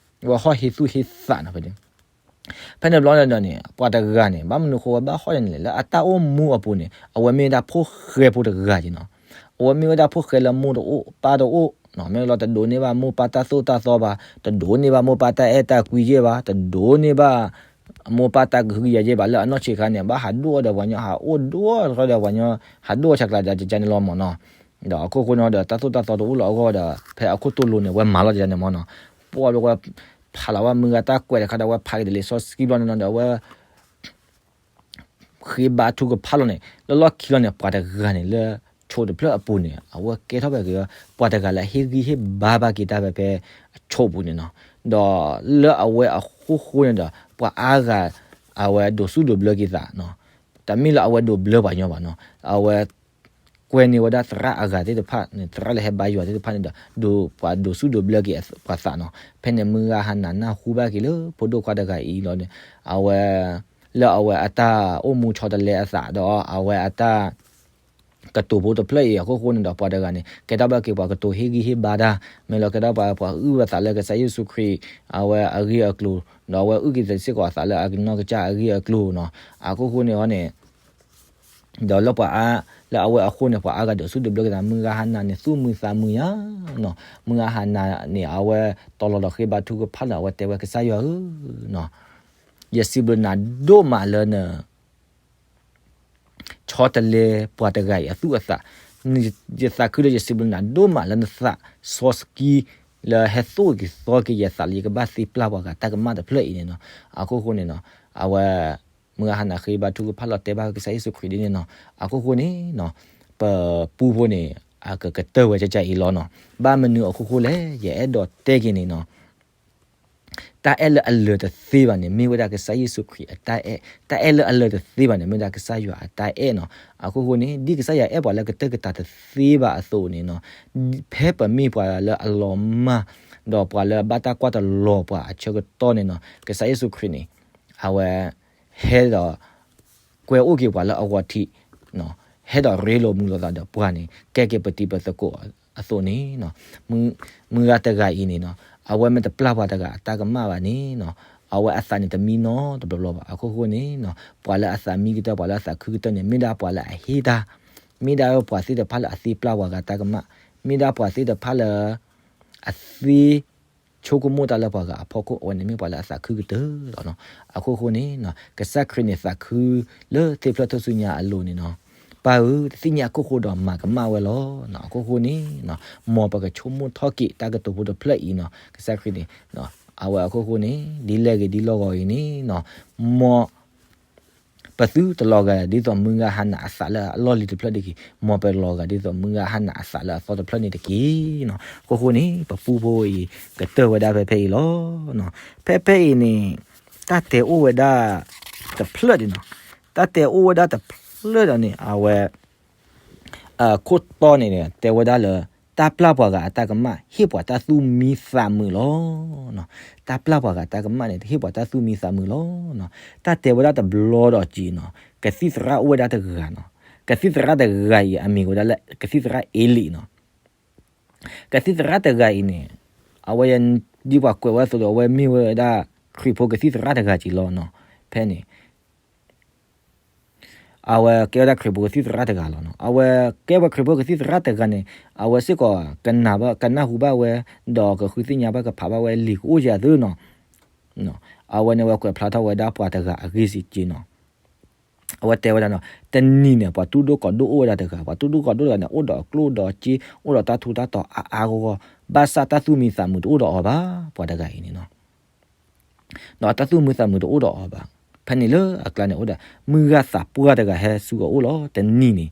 ၤဟီၣ်ဟ့သူၣ်ဟ့သးနီၤဖဲန့ၣ်. ဖဲန့ၣ်ဘျီန့ၣ်ဒီးန့ၣ် ပှၤတဂၤန့ၣ် ဘၣ်မနုၤဃိဝဲဘၣ်ဟီၣ်န့ၣ်လဲၣ် လၢအတၢ်အိၣ်မူအပူၤန့ၣ် အဝဲမ့ၢ်ဝဲဒၣ်ဖိၣ်ဃဲဖိတဂၤက့ၤနီၤ. အဝဲမ့ၢ်ဝဲဒၣ်ဖိၣ်ဃဲလၢမိၢ်တအိၣ်ပၢ်တအိၣ်, မ့ၢ်လီၤတဒိးန့ၢ်ဘၣ်မိၢ်ပၢ်တၢ်သိၣ်တၢ်သီဘၣ်, တဒိးန့ၢ်ဘၣ်မိၢ်ပၢ်တၢ်အဲၣ်တၢ်ကွံယဲၢ်ဘၣ်, တဒိးန့ၢ်ဘၣ် မိၢ်ပၢ်တၢ်ကဟုကယာ်ယဲၢ်ဘၣ် လၢအနီၢ်ဆံးခါန့ၣ် ဘၣ်ဟးဒိၣ်အီၤဒီးပှၤညီ ဟးအိၣ်ဒိၣ်ထီၣ်ဒီးပှၤညီ ဟးဒိၣ်အီၤဆးကျးဒီးန့ၣ်မးနီၤ. ဒီးအခိၣ်ဃိန့ၣ်ဒီး တၢ်သိၣ်တၢ်သီတအိၣ်လၢအဂီၢ်ဒီး ဖဲအခိၣ်တိၢ်လိၤန့ၣ် အဝဲမၤလီၤန့ၣ်မးနီၤ. ပှၤဝဲ ဖးလီၤဝဲမုၢ်ဂၤတၢ်ကွဲးတခါဒီး အဝဲဖးက့ၤဒီးလံာ်စီဆှံဘျီန့ၣ်နီၤဒီး အဝဲ ဃ့ဘါထုကဖၣ်လီၤန့ၣ် လၢလီၢ်ခံလီၤန့ၣ် ပှၤတဂၤန့ၣ်လၢ အဝဲအဆိးတဖျၢၣ်အပူၤန့ၣ် အဝဲကဲထီၣ်ဘၣ်က့ၤ ပှၤတဂၤလၢဟ့ၣ်ဂံၢ်ဟ့ၣ်ဘါဘၣ်က့ၤတၢ်ဖဲ ဖဲအဆိးပူၤန့ၣ်နီၤ. ဒီးလၢအဝဲအဃိဃိန့ၣ်ဒီး ပှၤအါဂၤ အဝဲဒိးစူၣ်ဒိးဘျၢက့ၤသးနီၤ. တမ့ၢ်လၢအဝဲဒိးဘျၢပှၤညီဘၣ်နီၤ. အဝဲ ကွဲန့ၢ်ဝဲဒၣ်သရၣ်အဂၤသ့ၣ်တဖၣ်န့ၣ် သရၣ်လၢဟဲဘါယွၤသ့ၣ်တဖၣ်န့ၣ်ဒီး ဒိးပှၤဒိးစူၣ်ဒိးဘျၢက့ၤပှၤသးနီၤ. ဖဲန့ၣ်မုၢ်ဂၤဟၤနၤနၢ်ဟူဘၣ်က့ၤလၢဖိဒိၣ်ခွါတဂၤအံၤလီၤန့ၣ် အဝဲ လၢအဝဲအတၢ်အိၣ်မူဆီတလဲအသးဒီး အဝဲအတၢ် ကတိၤဖိတဖျၢၣ်အံၤအဃိဃိန့ၣ်ဒီး ပှၤတဂၤန့ၣ် ကဲထီၣ်ဘၣ်က့ၤပှၤကတိၤဟ့ၣ်ဂံၢ်ဟ့ၣ်ဘါတၢ်, မ့ၢ်လီၤကဲထီၣ်ပှၤ ပှၤအုၣ်အသးလၢကစၢ်ယ့ၣ်ၡူးခရံာ် အဝဲအဂ့ၢ်အကျိၤ, ဒီးအဝဲအုၣ်က့ၤစ့ၢ်ကီးအသးလၢအကနီၢ်ကစၢ်အဂ့ၢ်အကျိၤနီၤ. အဃိဃိန့ၣ်အီၤန့ၣ် ဒီးလၢပှၤအါ လၢအဝဲအဃိန့ၣ် ပှၤအါဂၤဒိးစူၣ်ဒိးဘျၢက့ၤသး မုၢ်ဂၤဟၤနၤန့ၣ် သူၣ်မုာ်သးမုာ်ညါနီၤ. မုၢ်ဂၤဟၤနၤန့ၣ် အဝဲတီၤလီၤဒီးဃ့ဘါထုကဖၣ်လၢအဝဲတဲဝဲကစၢ်ယွၤဧၢနီၤ, ယစံးဘျုးနၤဒိၣ်မးလၢန ဆီတလဲပှၤတဂၤအံၤအသူၣ်အသး, ယသးခုဒီးယစံးဘျုးနၤဒိၣ်မးလၢနသးစီဆှံ လၢဟဲသိၣ်က့ၤသီက့ၤယသးလၢယကဘၣ်သ့ပျၢ်ပှၤဂၤတၢ်ကမၣ်တဖျၢၣ်အံၤန့ၣ်နီၤ. အဃိဃိန့ၣ်နီၤ အဝဲ မုၢ်ဂၤဟၤနၤဃ့ဘါထုကဖၣ်လီၤတဲဘၣ်ကစၢ်ယ့ၣ်ၡူးခရံာ်ဒ်န့ၣ်နီၤ. အဃိဃိန့ၣ်နီၤ ပပူဖိန့ၣ် အကကတၢၢ်ဝဲကကါအံၤလီၤနီၤ. ဘၣ်မနုၤအဃိဃိလဲၣ် ယအဲၣ်ဒိးတဲက့ၤန့ၣ်နီၤ တၢ်အဲၣ်လၢအလၢာ်တသ့ဘၣ်န့ၣ် မ့ၢ်ဝဲဒၣ်ကစၢ်ယ့ၣ်ၡူးခရံာ်အတၢ်အဲၣ်, တၢ်အဲၣ်လၢအလၢာ်တသ့ဘၣ်န့ၣ် မ့ၢ်ဝဲဒၣ်ကစၢ်ယွၤအတၢ်အဲၣ်နီၤ. အဃိဃိန့ၣ် ဒ်ကစၢ်ယွၤအဲၣ်ပှၤလၢကတၢၢ်ကတၢၢ်တသ့ဘၣ်အသိးန့ၣ်နီၤ, ဖဲပမ့ၢ်ပှၤလၢအလီၤမၢ် ဒီးပှၤလၢအဘၣ်တၢ်ကွၢ်တလီၤပှၤအဆၢကတီၢ်န့ၣ်နီၤ ကစၢ်ယ့ၣ်ၡူးခရံာ်န့ၣ် အဝဲ ဟဲဒီး ကွဲအိၣ်က့ၤပှၤလၢအဂီၤထံး, ဟဲဒီးရ့လိာ်မုာ်လိာ်သးဒီးပှၤန့ၣ် ကဲက့ၤပတံၤပသကိးအသိးန့ၣ်နီၤ, မုၢ်ဂၤတဂၤအံၤန့ၣ်နီၤ အဝဲမ့ၢ်တပျၢ်ပှၤတဂၤအတၢ်ကမၣ်ဘၣ်န့ၣ်နီၤ, အဝဲအသးန့ၣ်တမံနီတဘျီဘျီဘၣ်. အဃိဃိန့ၣ်နီၤ ပှၤလၢအသးမံကတၢၢ် ပှၤလၢအသးခုကတၢၢ်န့ၣ် မ့ၢ်ဒၣ်ပှၤလၢအဟ့ၣ်တၢ်, မ့ၢ်ဒၣ်ပှၤသ့ၣ်တဖၣ်လၢအသ့ပျၢ်ပှၤဂၤတၢ်ကမၣ်, မ့ၢ်ဒၣ်ပှၤသ့ၣ်တဖၣ်လၢ အသ့ ဆိကမိၣ်တၢ်လၢပှၤဂၤအဖီခိၣ် အဝဲန့ၣ်မ့ၢ်ပှၤလၢအသးခုကတၢၢ်လီၤနီၤ. အဃိဃိန့ၣ်နီၤ ကစၢ်ခရံာ်န့ၣ်သးခုလၢသ့ၣ်ဖျၢၣ်ထူၣ်စုညါအလိၤန့ၣ်နီၤ, ပၢ်ဧၢ တသ့ၣ်ညါအခိၣ်ဃိဒီးမၤကမၣ်ဝဲလီၤနီၤ. အဃိဃိန့ၣ်နီၤ မ်ပကဆိကမိၣ်ထီၣ်က့ၤတၢ်ကတိၤဖိတဖျၢၣ်အံၤနီၤ ကစၢ်ခရံာ်န့ၣ် အဝဲအဃိဃိန့ၣ် ဒ်လဲၣ်ဂ့ၤဒ်လီၢ်ဂီၤအံၤန့ၣ်နီၤ မ် ပသုတလီၤဂာ်ဒ်သိးမုၢ်ဂၤဟၤနၤအသးလၢအလီၢ်လံၤတဖျၢၣ်တဂ့ၤ, မ်ပလီၤဂာ်ဒ်သိးမုၢ်ဂၤဟၤနၤအသးလၢအသီတဖျၢၣ်န့ၣ်တက့ၢ်နီၤ. အဃိဃိန့ၣ် ပပူဖိအံၤ ကတၢၢ်ဝဲဒၣ်ဖဲဖဲအံၤလီၤ. ဖဲဖဲအံၤန့ၣ် တၢ်တဲအိၣ်ဝဲဒၣ်တဖျၢၣ်န့ၣ်နီၤ, တၢ်တဲအိၣ်ဝဲဒၣ်တဖျၢၣ်ဒီးန့ၣ် အဝဲ အခိၣ်တီန့ၣ် တဲဝဲဒၣ်လၢ တၢ်ပျၢ်ပှၤဂၤအတၢ်ကမၣ် ဟ့ၣ်ပှၤတၢ်သူၣ်မံသးမုာ်လီၤ. တၢ်ပျၢ်ပှၤဂၤတၢ်ကမၣ်န့ၣ် ဟ့ၣ်ပှၤတၢ်သူၣ်မံသးမုာ်လီၤ. တၢ်တဲဝဲဒၣ်တဘျီဒီးက့ၤနီၤ ကသံၣ်သရၣ်အိၣ်ဝဲဒၣ်တဂၤနီၤ, ကသံၣ်သရၣ်တဂၤအံၤ အမံၤဝဲဒၣ်လၢ ကသံၣ်သရၣ်အ့လံနီၤ. ကသံၣ်သရၣ်တဂၤအံၤန့ၣ် အဝဲ ဒ်ပှၤကွဲးဝဲအသိးဒီး အဝဲမ့ၢ်ဝဲဒၣ် ခရံာ်ဖိကသံၣ်သရၣ်တဂၤက့ၤလီၤနီၤ. ဖဲန့ၣ် အဝဲကဲဝဲဒၣ်ခရံာ်ဖိကသံၣ်သရၣ်တဂၤလီၤနီၤ. အဝဲကဲဝဲခရံာ်ဖိကသံၣ်သရၣ်တဂၤန့ၣ် အဝဲစ့ၢ်ကီး ကနၢ်ဟူဘၣ်ဝဲ ဒီးကဃုသ့ၣ်ညါဘၣ်ကဖးဘၣ်ဝဲလံာ်ကအိၣ်ယၤသုနီၤ. အဝဲန့ၣ်ဝဲကွဲးဖျါထီၣ်ဝဲဒၣ်ပှၤတဂၤအဂ့ၢ်စ့ၢ်ကီးနီၤ. အဝဲတဲဝဲဒၣ်နီၤ တနံၤန့ၣ် ပှၤတူၢ်ဒိၣ်ကီးဒိၣ်အိၣ်ဝဲဒၣ်တဂၤ, ပှၤတူၢ်ဒိၣ်ကီးဒိၣ်တဂၤန့ၣ် အိၣ်ဒီးအကျိၣ်ဒီးစ့ အိၣ်ဒီးတၢ်ထူးတၢ်တီၤအါအါဂီၢ်ဂီၢ်, ဘၣ်ဆၣ်တၢ်သူၣ်မံသးမုာ်တအိၣ်ဒီးအီၤဘၣ်, ပှၤတဂၤအံၤန့ၣ်နီၤ. ဒီးတၢ်သူၣ်မံသးမုာ်တအိၣ်ဒီးအီၤဘၣ်. ဖဲန့ၣ်လၢအကျါန့ၣ်အိၣ်ဒီး မုၢ်ဂၤသးပှၢ်တဂၤဟဲဆူအအိၣ်လီၤ. တနံၤန့ၣ်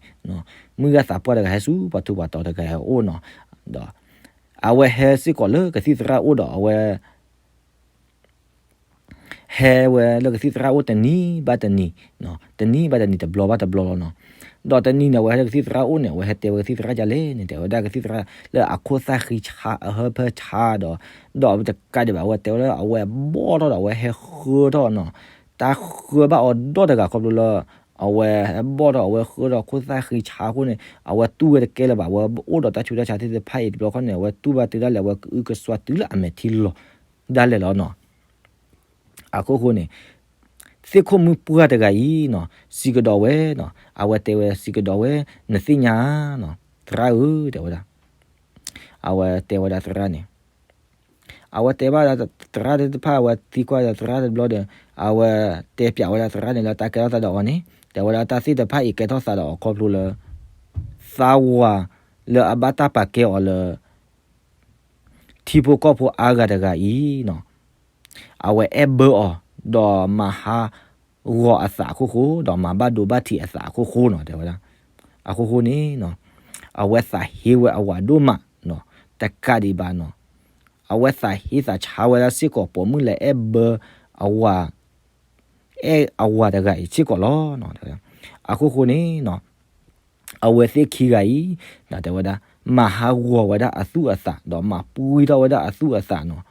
မုၢ်ဂၤသးပှၢ်တဂၤဟဲဆူပှၤထူးပှၤတီၤတဂၤအအိၣ်နီၤ. ဒီး အဝဲဟဲစ့ၢ်ကီးလၢကသံၣ်သရၣ်အိၣ်ဒီး အဝဲ ဟဲဝဲလၢကသံၣ်သရၣ်အိၣ်တနံၤဘၣ်တနံၤ, တနံၤဘၣ်တနံၤ တဘျီဘၣ်တဘျီလီၤနီၤ. ဒီးတနံၤန့ၣ် အဝဲဟဲလၢကသံၣ်သရၣ်အိၣ်န့ၣ် အဝဲဟဲတဲဝဲကသံၣ်သရၣ်ဒ်လဲၣ်န့ၣ် တဲဝဲဒၣ်ကသံၣ်သရၣ်လၢအခိၣ်သၣ်ဃံဆါ အဟၢဖၢဆါဒီး, ဒီးတကးဒံးဘၣ် အဝဲတဲဝဲလၢအဝဲဘီၣ်ထီၣ်ဒီး အဝဲဟဲဃၢထီၣ်နီၤ. တၢ်ဃၢဘၣ်အီၤဒီတဂၤခီဖျိလၢ အဝဲဟဲဘီၣ်ထီၣ် အဝဲဃၢထီၣ်ခိၣ်သၣ်ဃံဆါအဃိန့ၣ် အဝဲတူၢ်ဝဲတကဲလၢၤဘၣ်. အဝဲအိၣ်ဒီးတၢ်ဆူးတၢ်ဆါသ့ၣ်တဖၣ်အံၤတဘျီခီန့ၣ် အဝဲတူၢ်ဘၣ်တုၤဒၣ်လဲာ် အဝဲကအုကစွါတုၤလၢအမဲာ်ထံလီၤဒၣ်လဲာ်လီၤနီၤ. အဃိဃိန့ၣ် သ့ၣ်ခိၣ်မုၣ်ပှၢ်တဂၤအံၤနီၤ စံးကဒီးဝဲနီၤ, အဝဲတဲဝဲစံးကဒီးဝဲ နသ့ၣ်ညါဧါနီၤ သရၣ်ဧၢ တဲဝဲဒၣ်. အဝဲတဲဝဲဒၣ်သရၣ်န့ၣ် အဝဲတဲဘၣ်ဒၣ်သရၣ်သ့ၣ်တဖၣ် အဝဲသံကွၢ်ဒီးသရၣ်တဘျီဒီး အဝဲတဲပျးဝဲဒၣ်သရၣ်န့ၣ်လၢတၢ်ကဲထီၣ်သးဒီးအီၤန့ၣ် တဲဝဲဒၣ်တၢ်သ့ၣ်တဖၣ်အံၤကဲထီၣ်သးဒီးအီၤခီဖျိလၢ သးဝၤလၢအဘၣ်တၢ်ပာ်ကဲအီၤလၢ ထံဖိကီၢ်ဖိအါဂၤတဂၤအံၤနီၤ အဝဲအဲၣ်ဘၢအီၤ ဒီးမၤဟးဂီၤအသးအခိၣ်ဃိ ဒီးမၤဘၣ်ဒိဘၣ်ထံးအသးအခိၣ်ဃိနီၤ တဲဝဲဒၣ်. အဃိဃိန့ၣ်နီၤ အဝဲသးဟ့ဝဲအဝၤဒိၣ်မး, တကးဒံးဘၣ်နီၤ, အဝဲသးဟ့သးဆါဝဲဒၣ်စ့ၢ်ကီး ပိာ်မုၣ်လဲၤအဲၣ်ဘၢအဝၤ, အဲၣ်အဝၤတဂၤအံၤစ့ၢ်ကီးလီၤ. အခိၣ်ဃိန့ၣ် အဝဲသ့ၣ်ခံဂၤအံၤ တဲဝဲဒၣ် မၤဟးဂီၤဝဲဒၣ်အသူၣ်အသး ဒီးမၤပှံထီၣ်ဝဲဒၣ်အသူၣ်အသးနီၤ,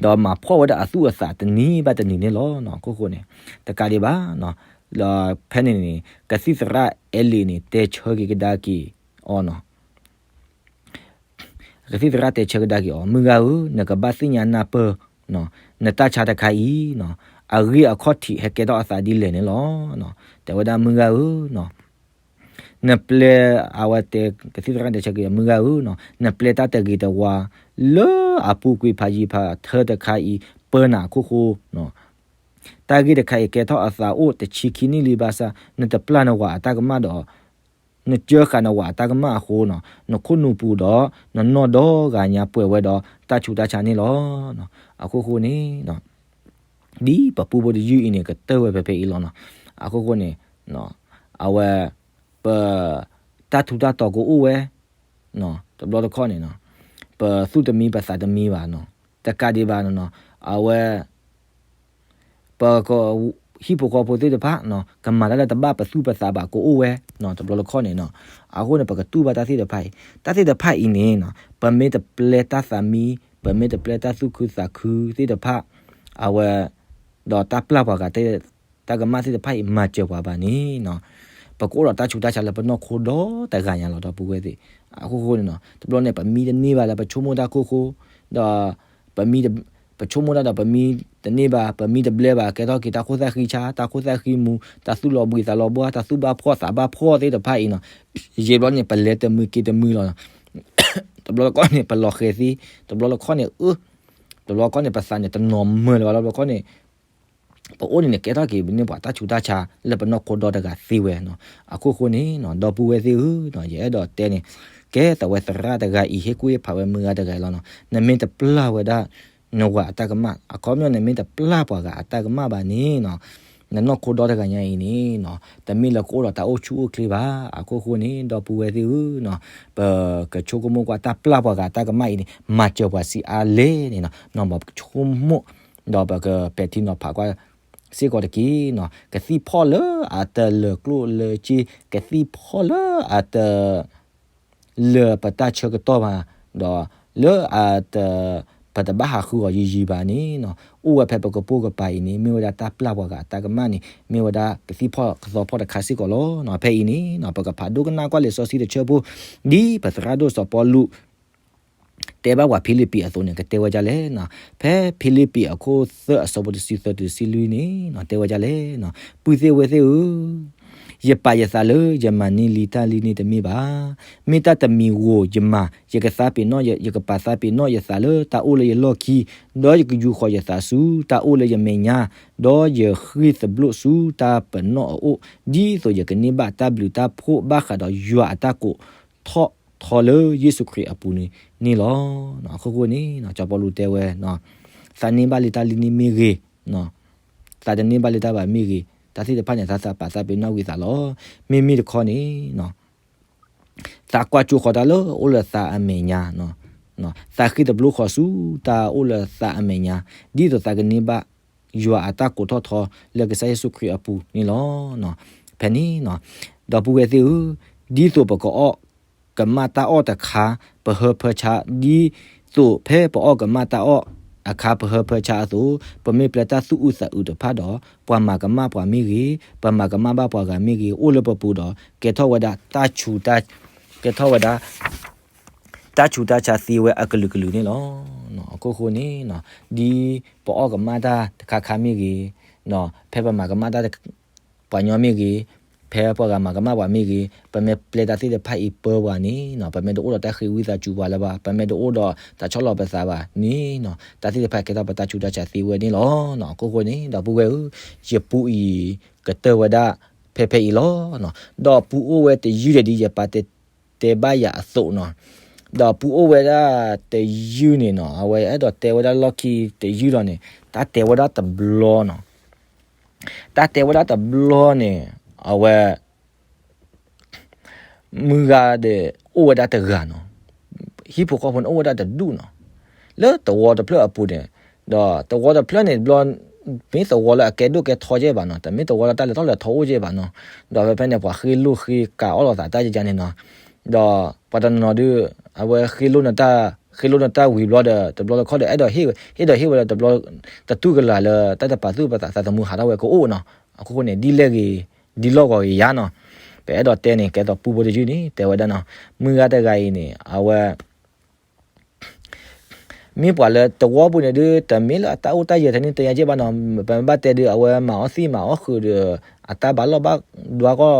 ဒီးမၤဖှီၣ်ဝဲဒၣ်အသူၣ်အသးတနံၤဘၣ်တနံၤန့ၣ်လီၤ. အခိၣ်ဃိန့ၣ် တကးဒံးဘၣ်, ဒီးဖဲန့ၣ်န့ၣ် ကသံၣ်သရၣ်အဲလံးန့ၣ် တဲဆၢက့ၤကဒါက့ၤအီၤနီၤ. ကသံၣ်သရၣ်တဲဆၢကဒါက့ၤအီၤ, မုၢ်ဂၤဧၢ, နကဘၣ်သ့ၣ်ညါနၢ်ပၢၢ် နတၢ်ဆါတခါအံၤ, အဂ့ၢ်အခီၣ်ထံးဟဲကဲထီၣ်အသးဒ်လဲၣ်န့ၣ်လီၤ. တဲဝဲဒၣ်မုၢ်ဂၤဧၢ, နပျဲ, အဝဲတဲ, ကသံၣ်သရၣ်တဲဆၢက့ၤ မုၢ်ဂၤဧၢ, နပျဲတၢ်တဂ့ၤတဝါ လၢအပူၤကွံာ်ဖးယံၤဖးထၢတခါအံၤ ပၢနၤအခိၣ်ဃိ, တၢ်ဂ့ၢ်တခါအံၤကဲထီၣ်အသးအိၣ်တဆံခံနံၣ်လံဘၣ်ဆၣ် နတပျၢ်နဝၤအတၢ်ကမၣ်ဒီး နကၢဃာ်နဝၤအတၢ်ကမၣ်အဃိနီၤ, နခိၣ်နူာ်ပူၤဒီး နနီၢ်ဒီဂၤညါပှဲၤဝဲဒီးတၢ်ဆူးတၢ်ဆါန့ၣ်လီၤ. အခိၣ်ဃိန့ၣ် ဒ်ပပူဖိတယုၢ်အံၤန့ၣ် ကတၢၢ်ဝဲဖဲဖဲအံၤလီၤနီၤ. အခိၣ်ဃိန့ၣ် အဝဲ ပ တၢ်ထူးတၢ်တီၤကအိၣ်ဝဲ တဘျီတခီၣ်န့ၣ် ပသူၣ်တမံပသးတမံဘၣ်နီၤ. တကးဒံးဘၣ်နီၤ အဝဲ ပ ဟံၣ်ဖိဃီဖိသ့ၣ်တဖၣ် ကမၤတၢ်လၢတဘၣ်ပသူၣ်ပသးဘၣ်ကအိၣ်ဝဲ တဘျီတခီၣ်န့ၣ်နီၤ. အဃိန့ၣ် ပကတူၢ်ဘၣ်တၢ်သ့ၣ်တဖၣ်အံၤ, တၢ်သ့ၣ်တဖၣ်အံၤန့ၣ် ပမ့ၢ်တပျဲတၢ်သးမံ, ပမ့ၢ်တပျဲတၢ်သူၣ်ခုသးခုသ့ၣ်တဖၣ် အဝဲ ဒီးတၢ်ပျၢ်ပှၤဂၤ တၢ်ကမၣ်သ့ၣ်တဖၣ်အံၤ မၤစၢၤပှၤဘၣ်န့ၣ် ပကအိၣ်ဒီးတၢ်ဆူးတၢ်ဆါလၢပနီၢ်ခိဒီတဂၤညါလီၤ ဒီပုၢ်ဝဲၢ်သ့ၣ်. အခိၣ်ဃိန့ၣ်နီၤ တဘျီန့ၣ် ပမံတန့ၢ်ဘၣ်လၢပဆိကမိၣ်တၢ်ခိၣ်ဃိ, ဒီး ပမံ ပဆိကမိၣ်တၢ်ဒီးပမံတန့ၢ်ဘၣ်, ပမံတဘျဲဘၣ် ကဲထီၣ်က့ၤတၢ်ခိၣ်သၣ်ဃံဆါ, တၢ်ခိၣ်သၣ်ဃံမူ, တၢ်သူၣ်လီၤဘှံးသးလီၤဘှါ, တၢ်သူၣ်ဘၣ်ဖှီၣ်သးဘၣ်ဖှီၣ်သ့ၣ်တဖၣ်အံၤနီၤ. ယံာ်ဘျီန့ၣ် ပလဲၤတမုာ်က့ၤတမုာ်လီၤ. တဘျီတခီၣ်န့ၣ် ပလီၤဃဲၤသ့, တဘျီတခီၣ်န့ၣ် အၢ တဘျီတခီၣ်န့ၣ် ပသးန့ၣ်တနီၤမၢလၢၤဘၣ်လီၤ. တဘျီတခီၣ်န့ၣ် ပအိၣ်န့ၣ်န့ၣ် ကဲထီၣ်က့ၤန့ၢ်ပှၤတၢ်ဆူးတၢ်ဆါလၢပနီၢ်ခိဒီတဂၤသ့ဝဲနီၤ. အခိၣ်ဃိန့ၣ်နီၤ ဒီပုၢ်ဝဲၢ်သ့ၣ်ဧၢ, ယအဲၣ်ဒိးတဲန့ၣ် ကဲသးဝဲသရၣ်တဂၤအံၤ ဟ့ၣ်ကူၣ်ဟ့ၣ်ဖးဝဲမုၢ်ဂၤတဂၤအံၤလီၤနီၤ. နမ့ၢ်တပျၢ်ဝဲဒၣ် နဝၤအတၢ်ကမၣ်, အခီပညီနမ့ၢ်တပျၢ်ပှၤဂၤအတၢ်ကမၣ်ဘၣ်န့ၣ်နီၤ, နနီၢ်ခိဒီတဂၤညါအံၤန့ၣ်နီၤ တမ့ၢ်လၢကအိၣ်ဒီးတၢ်အိၣ်ဆူၣ်အိၣ်ချ့ဘၣ်. အခိၣ်ဃိန့ၣ် ဒီပုၢ်ဝဲၢ်သ့ၣ်ဧၢနီၤ ပကဆိကမိၣ်ကွၢ်တၢ်ပျၢ်ပှၤဂၤအတၢ်ကမၣ်အံၤန့ၣ် မၤစၢၤပှၤဆံးအါလဲၣ်န့ၣ်နီၤ. နီၤ ပကဆိကမိၣ် ဒီးပကပဲာ်ထံနီၤဖးကွၢ်စ့ၢ်ကီးတက့ၢ်နီၤ. ကသံၣ်ဖီၣ်လၢအတလၢာ်ကျိၣ်လၢစ့, ကသံၣ်ဖီၣ်လၢအတ လၢပတၢ်ဆၢကတီၢ်ဘၣ်, ဒီးလၢအတ ပတဘၣ်ဟးဃုအီၤယံာ်ယံာ်ဘၣ်န့ၣ်နီၤ, အိၣ်ဝဲဖဲပကပိာ်ကပၤအံၤန့ၣ် မ့ၢ်ဝဲဒၣ်တၢ်ပျၢ်ပှၤဂၤအတၢ်ကမၣ်န့ၣ် မ့ၢ်ဝဲဒၣ်ကသံၣ်ဖီၣ်ကသီဖီၣ်တခါစ့ၢ်ကီးလီၤ. ဖဲအံၤန့ၣ်နီၤ ပကဖးဒိကနၣ်ကွၢ်လံာ်စီဆှံတဆၢဖိ ဒ်ပသရၣ်ဒိၣ်စီၤပီလူး တဲဘၣ်ပှၤဖံလံးပံးအသိးန့ၣ် ကတဲဝဲဒ်လဲၣ်နီၤ. ဖဲဖံလံးပံးအခိၣ်သၢအဆၢဖိတဆံသၢတုၤတဆံလွံၢ်န့ၣ်နီၤ တဲဝဲဒ်လဲၣ်နီၤ, ပုၢ်သ့ၣ်ဝဲၢ်သ့ၣ်ဧၢ, ယပာ်ယသးလၢယမၤန့ၢ်လံတၢ်လံန့ၣ်တမ့ၢ်ဘၣ်. မ့ၢ်တၢ်တမံၤဧိၤယမၤ, ယကသးပ့ၤနီၣ်, ယကပာ်သးပ့ၤနီၣ်ယသးလၢတၢ်အိၣ်လၢယလီၢ်ခံ, ဒီးယကယူာ်ဃီၤယသးဆူတၢ်အိၣ်လၢယမဲာ်ညါ, ဒီးယဃ့ၢ်သဘျိၣ်ဆူတၢ်ပနီၣ်အအိၣ်, ဒ်သိးယကန့ၢ်ဘၣ်တၢ်ဘျုးတၢ်ဖှိၣ်ဘၣ်ဃးဒီးယွၤအတၢ်ကိးထီၣ်ထီလၢယ့ၣ်ၡူးခရံာ်အပူၤန့ၣ်လီၤ. အခိၣ်ဃိန့ၣ် စီၤပီလူးတဲဝဲ သးန့ၢ်ဘၣ်လံတၢ်လံန့ၣ်မ့ၢ်ဂ့ၤ, သးတန့ၢ်ဘၣ်လံတၢ်ဘၣ်မ့ၢ်ဂ့ၤ, တၢ်သ့ၣ်တဖၣ်န့ၣ် သးသးပာ်သးပ့ၤနီၣ်ဝံသးလီၤ. မ့မ့ၢ်တခီန့ၣ် သးကွၢ်ကၠိဃီၤတၢ်လၢအအိၣ်လၢသးအမဲာ်ညါ, သးဃ့ၢ်သဘျိၣ်ဃီၤဆူတၢ်အိၣ်လၢသးအမဲာ်ညါ, ဒ်သိးသးကန့ၢ်ဘၣ်ယွၤအတၢ်ကိးထီၣ်ထီလၢကစၢ်ယ့ၣ်ၡူးခရံာ်အပူၤန့ၣ်လီၤ. ဖဲန့ၣ် ဒီပုၢ်ဝဲၢ်သ့ၣ်ဧၢ, ဒ်သိးပကအီၣ်ကမၣ်တၢ်အီၣ်တခါ ပဟၢဖၢဆါ, ဒ်သိးဖဲပအီၣ်ကမၣ်တၢ်အီၣ်အခါ ပဟၢဖၢဆါအသိး, ပမ့ၢ်ပျဲတၢ်သူၣ်အုးသးအုးတဖၣ်ဒီး ပှၤမၤကမၣ်ပှၤမ့ၢ်ဂ့ၤ, ပမၤကမၣ်ဘၣ်ပှၤဂၤမ့ၢ်ဂ့ၤ, အိၣ်လၢပပူၤဒီး ကဲထီၣ်ဝဲဒၣ်တၢ်ဆူး, ကဲထီၣ်ဝဲဒၣ် တၢ်ဆူးတၢ်ဆါသ့ဝဲအကလုာ်ကလုာ်န့ၣ်လီၤ. အခိၣ်ဃိန့ၣ် ဒ်ပအီၣ်ကမၣ်တၢ်တခါခါမ့ၢ်ဂ့ၤ, ဖဲပမၤကမၣ်တၢ် ပှၤညီမ့ၢ်ဂ့ၤ, ဖဲပှၤဂၤမၤကမၣ်ပှၤမ့ၢ်ဂ့ၤ, ပမ့ၢ်ပျဲတၢ်သ့ၣ်တဖၣ်အံၤပၢပှၤန့ၣ်, ပမ့ၢ်တအိၣ်ဒီးတၢ်ဃ့ဝံသးစူၤပှၤလၢၤဘၣ်, ပမ့ၢ်တအိၣ်ဒီးတၢ်ဆီၣ်လီၤပသးဘၣ်န့ၣ်, တၢ်သ့ၣ်တဖၣ်ကဲထီၣ်ပတၢ်ဆူးတၢ်ဆါသ့ဝဲန့ၣ်လီၤ. အခိၣ်ဃိန့ၣ် ဒီပုၢ်ဝဲၢ်ဧၢ, ယပူအံၤကတၢၢ်ဝဲဒၣ်ဖဲဖဲအံၤလီၤ. ဒီးပူအိၣ်ဝဲတယုၢ်ဒဲးဒ်ယပၢ်တဲ တဲဘၣ်ယၤအသိးနီၤ, ဒီးပူအိၣ်ဝဲဒၣ်တယုၢ်န့ၣ်နီၤ, အဝဲအဲၣ်ဒိးတဲဝဲဒၣ်လီၢ်ခံတယုၢ်လီၤန့ၣ်, တၢ်တဲဝဲဒၣ်တဘျီနီၤ, တၢ်တဲဝဲဒၣ်တဘျီန့ၣ် အဝဲ မုၢ်ဂၤဒီးအိၣ်ဝဲဒၣ်တဂၤနီၤ, ဟံၣ်ဖိဃီဖိန့ၣ်အိၣ်ဝဲဒၣ်တဒူၣ်နီၤ, လၢသဝီတဖျၢၣ်အပူၤန့ၣ်, ဒီးသဝီတဖျၢၣ်န့ၣ်ဘျီ, မ့ၢ်သဝီလၢအကဲဒိၣ်ကဲထီကဲဘၣ်နီၤ, တမ့ၢ်သဝီလၢတၢ်လဲၤထီၣ်လဲၤထီအိၣ်ကဲဘၣ်နီၤ, ဒီးဖဲဖဲန့ၣ် ပှၤဃ့လိၢ်ဃ့ကးအီၣ်လိာ်သးတၢ်ကကန့ၣ်နီၤ, ဒီးပှၤတနီၤနီၤဒုး, အဝဲဃ့လိၢ်နတၢ်, ဃ့လိၢ်နတၢ်ဝံၤဘျီဒီး တဘျီတခီၣ်ဒီး အဲၣ်ဒိးဟ့ၣ်ဝဲ, ဟ့ၣ်ဒိးဟ့ၣ်ဝဲဒီးတဘျီ, တတူၢ်ကလာ်လၢတၢ်တပာ်သူၣ်ပာ်သးသးသမူဟးထီၣ်ဝဲကအိၣ်နီၤ, အခိၣ်ဃိန့ၣ် ဒ်လဲၣ်ဂ့ၤ, ဒ်လီၢ်ဂီၤဂ့ၤယါနီၤ, ပအဲၣ်ဒိးတဲန့ၣ် ကဲသိးပူဖိတယုၢ်န့ၣ် တဲဝဲဒၣ်နီၤ, မုၢ်ဂၤတဂၤအံၤန့ၣ် အဝဲ မ့ၢ်ပှၤလၢသဝီပူၤန့ၣ်ဒုး တမ့ၢ်လၢအတၢ်အိၣ်တၢ်ယၢၤထဲန့ၣ်တယါကဲဘၣ်နီၤ, ပမ့ၢ်ဘၣ်တဲဒုး အဝဲမၤအီၣ်သံၣ်မၤအီၣ်ဃုာ်ဒီး အတၢ်ဘၣ်လီၢ်ဘၣ်ဒွါဂီၢ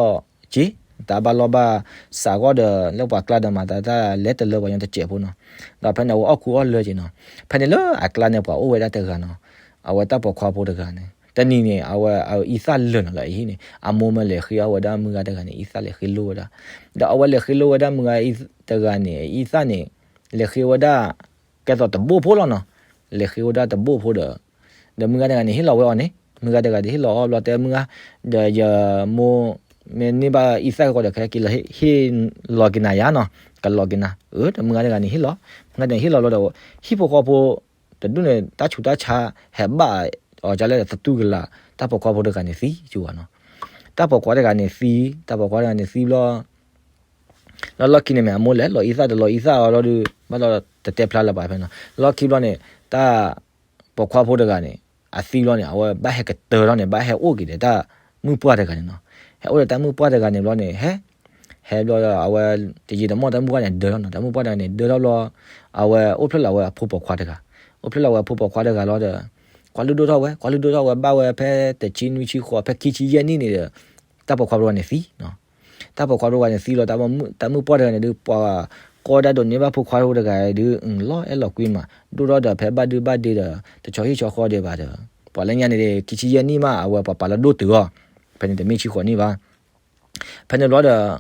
်က့, တၢ်ဘၣ်လီၢ်ဘၣ်စးဂီၢ်ဒီး လၢပှၤကျါဒီးမၤတၢ်တၢ်လဲၤတလၢပှၤညီတစဲးဖိနီၤ, ဒီးဖဲန့ၣ်အဝဲအီၣ်ခူအီၣ်လၢက့နီၤ, ဖဲန့ၣ်လၢအကျါန့ၣ်ပှၤအိၣ်ဝဲဒၣ်တဂၤနီၤ, အဝဲတၢ်ပိာ်ခွါဖိတဂၤန့ၣ် တနံၤန့ၣ် အဝဲအအံသၣ်လၢာ်နီၤလၢအဟံၣ်န့ၣ် အမိၢ်မ့ၢ်လဲၤဃ့အီၣ်ဝဲဒၣ်မုၢ်ဂၤတဂၤန့ၣ် အံသၣ်လဲၤဃ့လိၢ်ဝဲဒၣ်, ဒီးအဝဲလဲၤဃ့လိၢ်ဝဲဒၣ်မုၢ်ဂၤတဂၤန့ၣ် အံသၣ်န့ၣ် လဲၤဃ့ဝဲဒၣ် ကဲသိးတဘိၣ်ဖိလီၤနီၤ, လဲၤဃ့ဝဲဒၣ်တဘိၣ်ဖိဒီး, ဒီးမုၢ်ဂၤတဂၤန့ၣ် ဟ့ၣ်လီၤဝဲအီၤန့ၣ်, မုၢ်ဂၤတဂၤဒီးဟ့ၣ်လီၤအီၤဘျီတဲမုၢ်ဂၤ, ဒီးယမိၢ်မ့ၢ်န့ၢ်ဘၣ်အံသၣ်ကီးဒီး ခဲက့ၤလီၤဟ့ၣ်လီၤက့ၤနၤယါနီၤ, ကလီၤက့ၤနၤ, ဒီးမုၢ်ဂၤတဂၤန့ၣ်ဟ့ၣ်လီၤ, မုၢ်ဂၤတဂၤန့ၣ်ဟ့ၣ်လီၤလီၤဒီး ဟံၣ်ဖိဃီဖိ တဒူၣ်န့ၣ် တၢ်ဆူးတၢ်ဆါ ဟဲဘၣ်အီၤဒ်လဲၣ်ဒီး တတူၢ်ကလာ် တၢ်ပိာ်ခွါဖိတဂၤန့ၣ်သံကဝၤနီၤ, တၢ်ပိာ်ခွါတဂၤန့ၣ်သံ, တၢ်ပိာ်ခွါတဂၤန့ၣ်သံဘျီ လၢလီၢ်ခံန့ၣ်မ့ၢ်အမိၢ်လဲၤလီၤအံသၣ်တလီၤအံသၣ်အီၤလီၤဒီး ဘၣ်ဒီးတတဲဖျါလၢၤဘၣ်ဖဲနီၤ, လီၢ်ခံဘျီန့ၣ် တၢ်ပိာ်ခွါဖိတဂၤန့ၣ် အသံဘျီန့ၣ် အဝဲဘၣ်ဟဲကတၢၢ်ထီၣ်န့ၣ် ဘၣ်ဟဲအိၣ်က့ၤဒီးတၢ်မုၣ်ပှၢ်တဂၤန့ၣ်နီၤ, ဟဲအိၣ်ဒီးတၢ်မုၣ်ပှၢ်တဂၤန့ၣ်ဘျီန့ၣ် ဟဲ, ဟဲဘျီဒီး အဝဲတယံာ်တမီၢ်တၢ်မုၣ်ပှၢ်န့ၣ်ဒၢထီၣ်နီၤ, တၢ်မုၣ်ပှၢ်တဂၤန့ၣ်ဒၢထီၣ်ဘျီ အဝဲအိၣ်ဖျဲၣ်လီၤဝဲအဖိပိာ်ခွါတဂၤ, အိၣ်ဖျဲၣ်လီၤဝဲအဖိပိာ်ခွါတဂၤလီၤဒီး ကွၢ်လုၢ်ဒိၣ်ထီၣ်ဝဲ, ကွၢ်လုၢ်ဒိၣ်ထီၣ်ဝဲဘၣ်ဝဲဖဲတဆံနွံဆံဃိး ဖဲခံဆံယဲၢ်နံၣ်န့ၣ်ဒီး တၢ်ပိာ်ခွါဖိတဂၤန့ၣ်သံနီၤ, တၢ်ပိာ်ခွါဖိတဂၤန့ၣ်သံလီၤ, တၢ်မုၣ်ပှၢ်တဂၤန့ၣ်ဒုး ပှၤကိးဒၣ်ဒိးန့ၢ်ဘၣ်ဖိခွါဖိတဂၤဒုး လီၤအဲၣ်လီၤကွံမး, ဒိၣ်ထီၣ်ဒီးဖဲဘၣ်ဒုဘၣ်ဒ့ဒီး တဆီဟံၣ်ဆီဃီဒံးဘၣ်ဒီး ပှၤလၢညါန့ၣ် ခံဆံယဲၢ်နံၣ်မး အဝဲပှၤပာ်လီၤဒိၣ်တုာ်အီၤ, ဖဲန့ၣ်တမ့ၢ်ဆံဃိးနံၣ်ဘၣ် ဖဲန့ၣ်ဘျီဒီး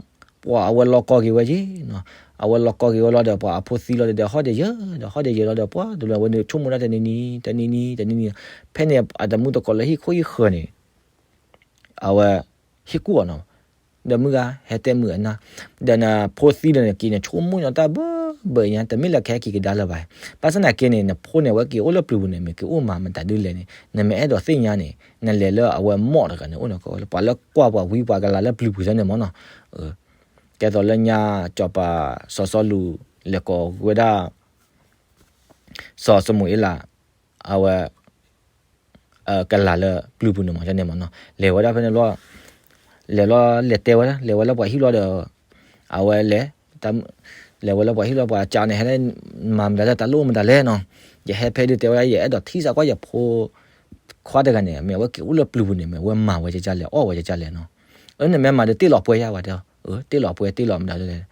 ပှၤအဝဲလီၤကီက့ၤဝဲက့ၤနီၤ, အဝဲလီၤကီက့ၤဝဲလီၤဒီး ပှၤအဖိသံလီၤဒီး ဟီၣ်ဒီးယၢၤဒီး ဟီၣ်ဒီးယၢၤလီၤဒီး ပှၤတဘျီဝဲန့ၣ် ဆိကမိၣ်ဒၣ်တနံၤနံၤ တနံၤနံၤ တနံၤနံၤ, ဖဲန့ၣ်အတမူတကိးလၢဟံၣ်ခိၣ်ဟံၣ်ဃၢၤန့ၣ် အဝဲ ဟ့ၣ်ကူၣ်အီၤနီၤ, ဒီးမုၢ်ဂၤဟဲတဲမုာ်အနၢ်, ဒီးနဖိသံဒီးနက့ၤန့ၣ် ဆိကမိၣ်ညီတၢ်ဘၢဘၢအံၤညါ တမ့ၢ်လၢကဟဲက့ၤကဒါလၢၤဘၣ်, ဘၣ်ဆၣ်သနာ်က့န့ၣ် နဖိန့ၣ် အဝဲက့ၤအိၣ်လၢပျုၤပူၤန့ၣ် မ့ၢ်က့ၤအိၣ်မၤမတၤဒုလဲၣ်န့ၣ် နမ့ၢ်အဲၣ်ဒိးသ့ၣ်ညါန့ၣ် နလဲၤလၢအဝဲမိၢ်တဂၤန့ၣ် အိၣ်န့ၣ်ကီးဝဲလၢ ပှၤလၢကွၢ်ပှၤဝံပှၤကလၤလၢပျုၤပူၤစ့ၢ်န့ၣ်မ့ၢ်နီၤ, ကဲသိးလၢညါ စီၤပၤစီၤစီလူး လဲၤကိးဝဲဒၣ် စီၤၡမူၤအ့လး အဝဲ ကလၤလၢပျုၤပူၤန့ၣ်မ့ၢ်န့ၣ်မ့ၢ်နီၤ, လဲၤဝဲဒၣ်ဖဲန့ၣ်ဘျီ လဲၤလီၤ လဲၤတဲဝဲဒၣ် လဲၤဝဲလၢပှၤဟံၣ်ဘျီဒီး အဝဲလဲၤ လဲၤဝဲလၢပှၤဟံၣ်ဘျီ ပှၤကးန့ၣ် ဟဲလၢမၤမတၤလဲၣ် တၢ်လိၣ်မတၤလဲၣ်နီၤ, ယဟဲဖဲဒုးတဲဝဲဒၣ် ယအဲၣ်ဒိးထံၣ်စ့ၢ်ကီးယဖိခွါတဂၤန့ၣ် မ့ၢ်အဝဲက့ၤအိၣ်လၢပျုၤပူၤန့ၣ် မ့ၢ်အဝဲမၤဝဲကကလဲၣ် အီၣ်ဝဲကကလဲၣ်နီၤ, အၢ နမ့ၢ်မၤဒီးတ့ၢ်လီၤပှဲၤယါဝဲတဲ, တ့ၢ်လီၤပှဲၤ တ့ၢ်လီၤမတၤလဲၣ်,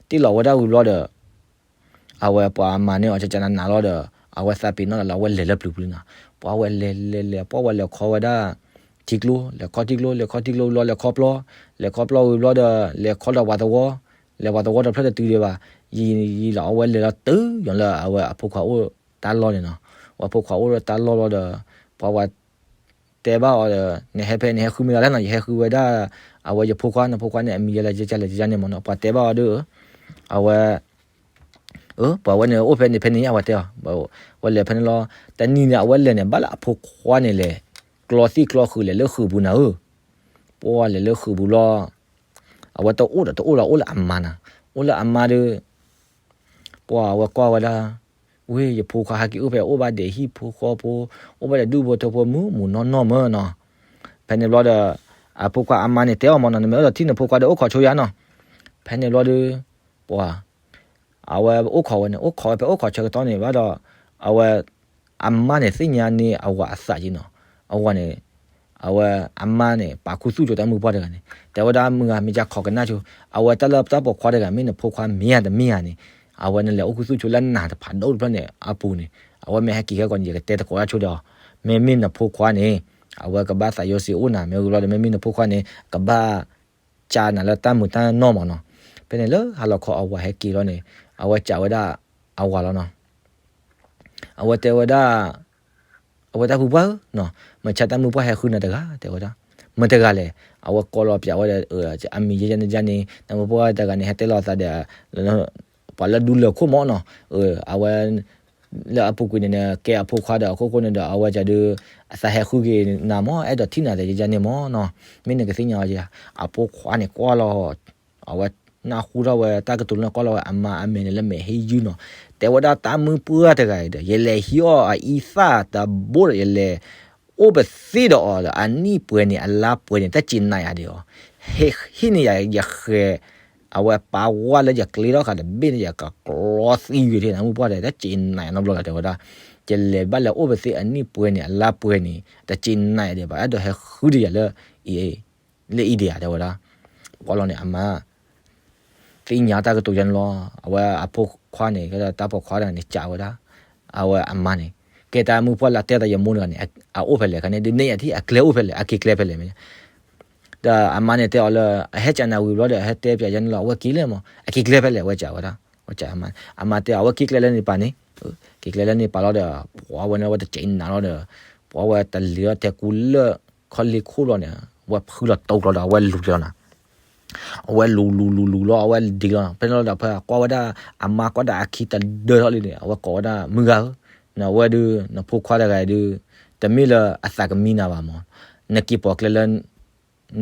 တ့ၢ်လီၤဝဲဒၣ်ဝံၤဘျီဒီး အဝဲပှၤမၤန့ၢ်အီၤကကနးနးလီၤဒီး အဝဲသးပ့ၤနီၣ်လီၤလၢအဝဲလဲၤလၢပျုၤပူၤလံနီၤ, ပှၤဝဲလဲၤလဲၤလဲၤ ပှၤဝဲလဲၤခီဝဲဒၣ် ထံကျိ လဲၤခီထံကျိ လဲၤခီထံကျိဘျီ လဲၤခီပျီ လဲၤခီပျီဝံၤဘျီဒီး လဲၤခီဒီးပှၤသဝီ, လဲၤပှၤသဝီတဖျၢၣ်တတုၤဒံးဘၣ်, ယံာ်ယံာ်လီၤ အဝဲလဲၤလီၤတုၤယီၤလၢအဝဲအဖိခွါအိၣ်တၢ်လီၢ်န့ၣ်နီၤ, အဝဲဖိခွါအိၣ်လၢတၢ်လီၢ်ဘျီဒီး ပှၤဝဲ တဲဘၣ်အီၤဒီး နဟဲဖဲ နဟဲဃုမတၤလဲၣ်နီၤ, ယဟဲဃုဝဲဒၣ် အဝဲယဖိခွါ နဖိခွါန့ၣ် အမံၤယဲလဲၣ် ကကလဲၣ် ကကန့ၣ်မ့ၢ်နီၤ, ပှၤတဲဘၣ်အီၤဒီး အဝဲ အၢ ပှၤဝဲန့ၣ်အိၣ်ဖဲန့ၣ်ဖဲန့ၣ် အဝဲတဲအီၤ, ဝဲလဲၤဖဲန့ၣ်လီၤ, တနံၤန့ၣ် အဝဲလဲၤန့ၣ် ဘၣ်လၢအဖိခွါန့ၣ်လဲၤ ကျီသံၣ်ကျီဃုာ်လဲၤလၢဃုာ်ပူၤနၤဧၢ, ပှၤလဲၤလၢဃုာ်ပူၤလီၤ, အဝဲတအိၣ်ဒီးတအိၣ်လီၤ အိၣ်လၢအမါနၤ, အိၣ်လၢအမါဒီး ပှၤအဝဲကွၢ်ဝဲဒၣ်, ဝ့ၢ်ယဖိခွါဟဲက့ၤအိၣ်ဖဲ အိၣ်ဘၣ်ဒီးဟံၣ်ဖိဃီဖိ, အိၣ်ဘၣ်ဒီးဒူၣ်ဖိထၢဖိ မုာ်မုာ်နီၢ်နီၢ်မၢ်နီၤ, ဖဲန့ၣ်ဘျီဒီး အဖိခွါအမါန့ၣ်တဲအီၤမ့ၢ်နီၤ, နမ့ၢ်အဲၣ်ဒိးထံၣ်နဖိခွါဒီးအိၣ်ခိးဆိယါနီၤ, ဖဲန့ၣ်ဘျီဒီး ပှၤ အဝဲအိၣ်ခိးဝဲန့ၣ် အိၣ်ခိးဝဲဖဲအိၣ်ခိးဆၢကတီၢ်န့ၣ်ဘၣ်ဒီး အဝဲ အမါန့ၣ်သ့ၣ်ညါန့ၢ်အဝၤအသးက့နီၤ, အဝၤန့ၣ် အဝဲအမါန့ၣ် ပာ်ခူသူၣ်ဆိတၢ်မုၢ်ပှၢ်တဂၤန့ၣ် တဲဝဲဒၣ်မုၢ်ဂၤ မ့ၢ်ကၢ်ခိးကနၣ်ဆိ, အဝဲတၢ်လၢတၢ်ပိာ်ခွါတဂၤ မ့ၢ်နဖိခွါမ့ၢ်ဧါတမ့ၢ်ဧါန့ၣ်, အဝဲနလဲၤအိၣ်ခူသူၣ်ဆိလၢနၤတဖးဒိၣ်တဖျၢၣ်န့ၣ်အပူၤန့ၣ်, အဝဲမ့ၢ်ဟဲက့ၤခဲကီးန့ၣ် ယကတဲသကိးတၢ်ဆိဒီး, မ့မ့ၢ်နဖိခွါန့ၣ် အဝဲကဘၣ်သးယိစ့အိၣ်နၤ မ့ၢ်ဂ့ၤဘျီဒီး မ့မ့ၢ်နဖိခွါန့ၣ် ကဘၣ် ကၢနၤလၢတၢ်မုာ်တၢ်နီၢ်မ့ၢ်နီၤ, ဖဲန့ၣ်လၢဟါလီၤခီအဝၤဟဲက့ၤလီၤန့ၣ် အဝဲကးဝဲဒၣ်အဝၤလီၤနီၤ, အဝဲတဲဝဲဒၣ် အဝဲတၢ်ဖုပှၢ်ဧၢ, မဆါတၢ်မုၢ်ပှၢ်ဟဲဃုနၤတဂၤ တဲဝဲဒၣ်, မတၤတဂၤလဲၣ်, အဝဲကိးလီၤပၠးဝဲဒီး အမံၤယဲန့ၣ်ယဲန့ၣ် နၢ်မူဖိခွါတဂၤန့ၣ် ဟဲတဲလီၤသးဒီး ပှၤလၢဒူလၢၢ်ခိၣ်မးနီၤ, အဝဲ လၢအပူၤကွံာ်န့ၣ် ကဲအဖိခွါဒီးအခိၣ်ဃိန့ၣ်ဒီး အဝဲဒုး အသးဟဲဃုက့ၤနၤမး အဲၣ်ဒိးထံၣ်နၤသ့ယဲန့ၣ်မးနီၤ, မ့ၢ်နကသ့ၣ်ညါအီၤဧါ, အဖိခွါန့ၣ်ကွၢ်လီၤ အဝဲနၢ်ဟူထီၣ်ဝဲတၢ်ကတိၤလၢနကွၢ်လီၤဝဲအမါအမဲာ်န့ၣ်လၢမဲာ်ဟ့ယုၢ်နီၤ, တဲဝဲဒၣ်တၢ်မုၢ်ပှၢ်တဂၤအံၤဒီး ယလဲၤဟံးအီၣ်အအံသၣ်တဘိဒီး ယလဲၤအိၣ်ပသ့ၣ်ဒီးအီၤဒီး အနံၣ်ပှဲၤန့ၣ် အလါပှဲၤန့ၣ် တၢ်စံးနၤယၤဒံးအီၤ, ဟ့ၣ်န့ၢ်ယၤယဃဲၤ အဝဲပာ်ဝါလၢယကျ့ထီၣ်ဃာ်တဘ့ၣ်န့ၣ် ယကကျီသံဝံၤထံၣ်နၢ်မူပှၢ်ဒီး တၢ်စံးနၤယၤနီတဘျီလီၤ တဲဝဲဒၣ်, ယလဲၤဘၣ်လဲၤအိၣ်ပသ့ၣ်အနံၣ်ပှဲၤန့ၣ် အလါပှဲၤန့ၣ် တၢ်စံးနၤယၤဒံးဘၣ် အဲၣ်ဒိးဟဲဃုဒီးယၤလၢ လၢအံၤဒံးဧါ တဲဝဲဒၣ်, ပှၤလီၤန့ၣ် အမါ သ့ၣ်ညါတၢ်ကတိၤယဲန့ၣ်လီၤ, အဝဲအဖိခွါန့ၣ် ကဲဒီးတၢ်ပိာ်ခွါတဂၤန့ၣ် ကးဝဲဒၣ် အဝဲအမါန့ၣ်, ကဲတၢ်မုၢ်ပှၢ်လၢတဲသးယမိၢ်တဂၤန့ၣ် အအိၣ်ဖဲလဲၣ်ခါန့ၣ် ဒုးနဲၣ်ယၤထံၣ် အကျဲအိၣ်ဖဲလဲၣ် အက့ၤကျဲဖဲလဲၣ်မ့ၢ်, ဒီးအမါန့ၣ်တဲအီၤလၢ အဟဲကးနၤဝံၤဘျီဒီး အဟဲတဲပၠးယဲန့ၣ်လီၤ အဝဲက့ၤလဲၣ်မး အက့ၤကျဲဖဲလဲၣ် အဝဲကးဝဲဒၣ်, အမါတဲအီၤ အဝဲက့ၤကျဲလၢန့ၣ်ပၤန့ၣ်, က့ၤကျဲလၢန့ၣ်ပၤလီၤဒီး ပှၤဝဲန့ၣ် အဝဲတစဲးနးလီၤဒီး ပှၤဝဲတလ့ၤလီၤတဲကူလၢ ခီလ့ၢ်ခိၣ်လီၤန့ၣ် အဝဲဖုလီၤတိၢ်လီၤဒီး အဝဲလူၤလီၤနီၤ အဝဲလူၤလူၤလူၤလူၤလီၤ အဝဲဒံလီၤနီၤ ဖဲန့ၣ်လီၤဒီး ဖဲကွၢ်ဝဲဒၣ် အမါကွၢ်ဒၣ်အခံတဒၢထီၣ်လံန့ၣ် အဝဲကိးဝဲဒၣ် မုၢ်ဂၤဧၢ, နဝဲဒုး နဖိခွါတဂၤအံၤဒုး တမ့ၢ်လၢအသးကမံနၤဘၣ်မး, နက့ၤပိာ်ကျဲလၢ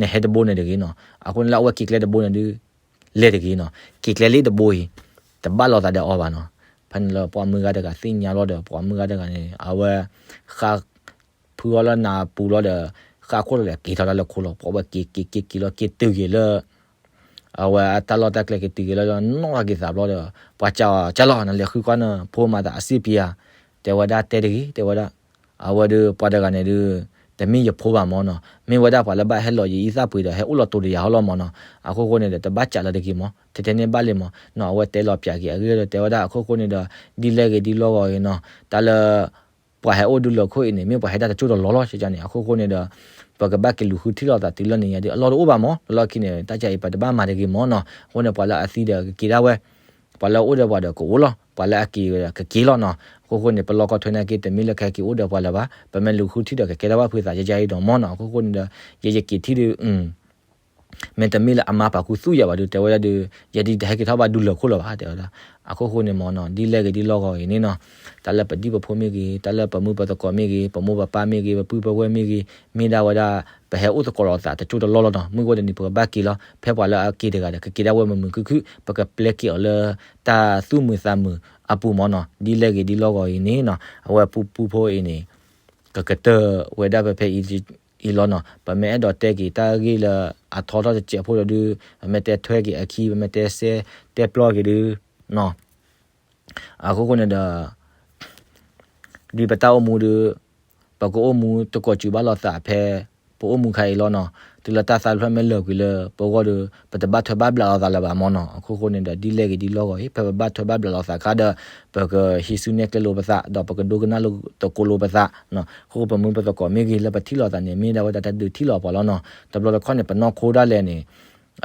နဟဲတဘိန့ၣ်တဂ့ၤနီၤ, အဃိန့ၣ်လၢအဝဲက့ၤကျဲတဘိန့ၣ်ဒုး လဲၤတဂ့ၤနီၤ, က့ၤကျဲလံတဘိအံၤ တဘၣ်လိာ်သးဒီးအီၤဘၣ်နီၤ, ဖဲန့ၣ်လၢပှၤမုၢ်ဂၤတဂၤသ့ၣ်ညါလီၤဒီး ပှၤမုၢ်ဂၤတဂၤန့ၣ် အဝဲ ဃါ ဖုအီၤလၢနးပူၤလီၤဒီး ဃါခိၣ်လီၤဒီး က့ၤထီၣ်တၢ်လၢခိၣ်လီၤ, ပှၤဝဲက့ၤက့ၤက့ၤက့ၤလီၤ က့ၤတုၤက့ၤလၢ အဝဲအတၢ်လီၢ်တၢ်ကျဲက့ၤတုၤက့ၤလၢ နီၣ်ထီၣ်က့ၤသးဘျီဒီး ပှၤကးအီၤ ကၢ်လီၤ နလဲၤဃုကွၢ်နဖိမၤသးအစ့ပံဧါ, တဲဝဲဒၣ်တဲတဂ့ၤ တဲဝဲဒၣ်, အဝဲဒုးပှၤတဂၤန့ၣ်ဒုး တမ့ၢ်ယဖိဘၣ်မးနီၤ, မ့ၢ်ဝဲဒၣ်ပှၤလၢဘၣ်ဟဲလီၤယအံသၣ်ပှ့ၤဒီး ဟဲအိၣ်လီၤတိၤဒီးယၤဟီလီၤမးနီၤ, အခိၣ်ဃိန့ၣ်ဒီး တဘၣ်ကးလၢတဂ့ၤမး ထဲထဲန့ၣ်ဘၣ်လံမးနီၤ, အဝဲတဲလီၤပၠးက့ၤအဂ့ၢ်ဒီး တဲဝဲဒၣ်အခိၣ်ဃိန့ၣ်ဒီး ဒ်လဲၣ်ဂ့ၤဒ်လီၢ်ဂီၤဂ့ၤနီၤ, တၢ်လၢ ပှၤဟဲအိၣ်ဒူလၢာ်ခိၣ်အံၤန့ၣ် မ့ၢ်ပှၤဟဲတၢ်တကၠိၢ်တလီၢ်လီၤ ကန့ၣ် အခိၣ်ဃိန့ၣ်ဒီး ပကဘၣ်က့ၤလူၤဃုထံၣ်လိာ်သးတုၤလၢန့ၣ်ညါဒီး အလီၢ်တအိၣ်ဘၣ်မး, လၢလီၢ်ခံန့ၣ် တၢ်ကါအံၤပတဘၣ်မၤတဂ့ၤမးနီၤ, အဃိန့ၣ် ပှၤလၢအသံဒီးကက့ၤဒၣ်ဝဲ, ပှၤလၢအအိၣ်ဒီးပှၤဒီးကအိၣ်လီၤ, ပှၤလၢအက့ၤဒီးကက့ၤလီၤနီၤ, အခိၣ်ဃိန့ၣ် ပလီၢ်ကီၢ်ထွဲနာ်က့ တမ့ၢ်လၢကဟဲက့ၤအိၣ်ဒီးပှၤလၢၤဘၣ်, ပမ့ၢ်လူၤဃုထံၣ်ဒီးကကဲထီၣ်ဘၣ်ဖုသးယါယါအံၤဒီးမးနီၤ, အခိၣ်ဃိန့ၣ်ဒီး ယယက့ၤထံၣ်ဒုး မ့တမ့ၢ်လၢအမါပာ်ခူသူၣ်ယၤဘၣ်ဒုး တဲဝဲဒၣ်ဒုး ယဒ်တဟဲက့ၤထီၣ်ဘၣ်ဒူလၢာ်ခိၣ်လၢၤဘၣ် တဲဝဲဒၣ်, အခိၣ်ဃိန့ၣ်မးနီၤ ဒ်လဲၣ်ဂ့ၤဒ်လီၢ်ဂီၤဂ့ၤန့ၣ်နီၤ, တၢ်လၢပဒံၣ်ပဖိမ့ၢ်ဂ့ၤ တၢ်လၢပမုၢ်ပသကိးမ့ၢ်ဂ့ၤ ပမိၢ်ပပၢ်မ့ၢ်ဂ့ၤ ပပုၢ်ပဝဲၢ်မ့ၢ်ဂ့ၤ မ့ၢ်ဒၣ်ဝဲဒၣ် ပဟဲအိၣ်သကိးလိာ်သးတကၠိၢ်တလီၢ်လီၤနီၤ, မုၢ်ဝဲတနံၤပကဘၣ်က့ၤလီၤ, ဖဲပှၤလၢအက့ၤတဂၤဒီး ကက့ၤဒၣ်ဝဲမုာ်မုာ်ခုၣ်ခုၣ် ပကပျဲက့ၤအီၤလၢ တၢ်သူၣ်မုာ်သးမုာ်အပူၤမးနီၤ, ဒ်လဲၣ်ဂ့ၤဒ်လီၢ်ဂီၤဂ့ၤန့ၣ်နီၤ, အဝဲပူပူဖိအံၤန့ၣ် ကကတၢၢ်ဝဲဒၣ်ဖဲဖဲအံၤလီၤနီၤ, ပမ့ၢ်အဲၣ်ဒိးတဲက့ၤတၢ်ဂ့ၢ်လၢအထီထီၣ်တစဲးဖိဒီးဒုး ပမ့ၢ်တဲထွဲက့ၤအခံ ပမ့ၢ်တဲစဲတဲပျီက့ၤဒုး အခိၣ်ဃိန့ၣ်ဒီး ဒ်ပတၢ်အိၣ်မူဒုး ပကအိၣ်မူတကိးစုဘၣ်လိာ်သးဖဲ ပအိၣ်မူခါအံၤလီၤနီၤ, တုၤလၢတၢ်သၣ်ဖျၢၣ်မ့ၢ်လၢာ်ကွံာ်လၢပဂီၢ်ဒီး ပတဘၣ်ထွဲဘၣ်ဘျးလိာ်သးလၢၤဘၣ်မးနီၤ, အခိၣ်ဃိန့ၣ်ဒီး ဒ်လဲၣ်ဂ့ၤဒ်လီၢ်ဂီၤအံၤ ဖဲပဘၣ်ထွဲဘၣ်ဘျးလိာ်သးခါဒီး ပကဟံးစုနဲၣ်ကျဲလိာ်ပသး ဒီးပကဒိကနၣ်လိာ်သကိးလိာ်ပသး, အဃိပမုၢ်ပသကိးမ့ၢ်ဂ့ၤ လၢပထံၣ်လိာ်သးန့ၣ် မ့ၢ်ဒၣ်ဝဲဒၣ်တၢ်ဒုးထံၣ်လိာ်ပှၤလီၤနီၤ, တဘျီတခီၣ်န့ၣ် ပနီၢ်ခိဒၣ်လဲာ်န့ၣ်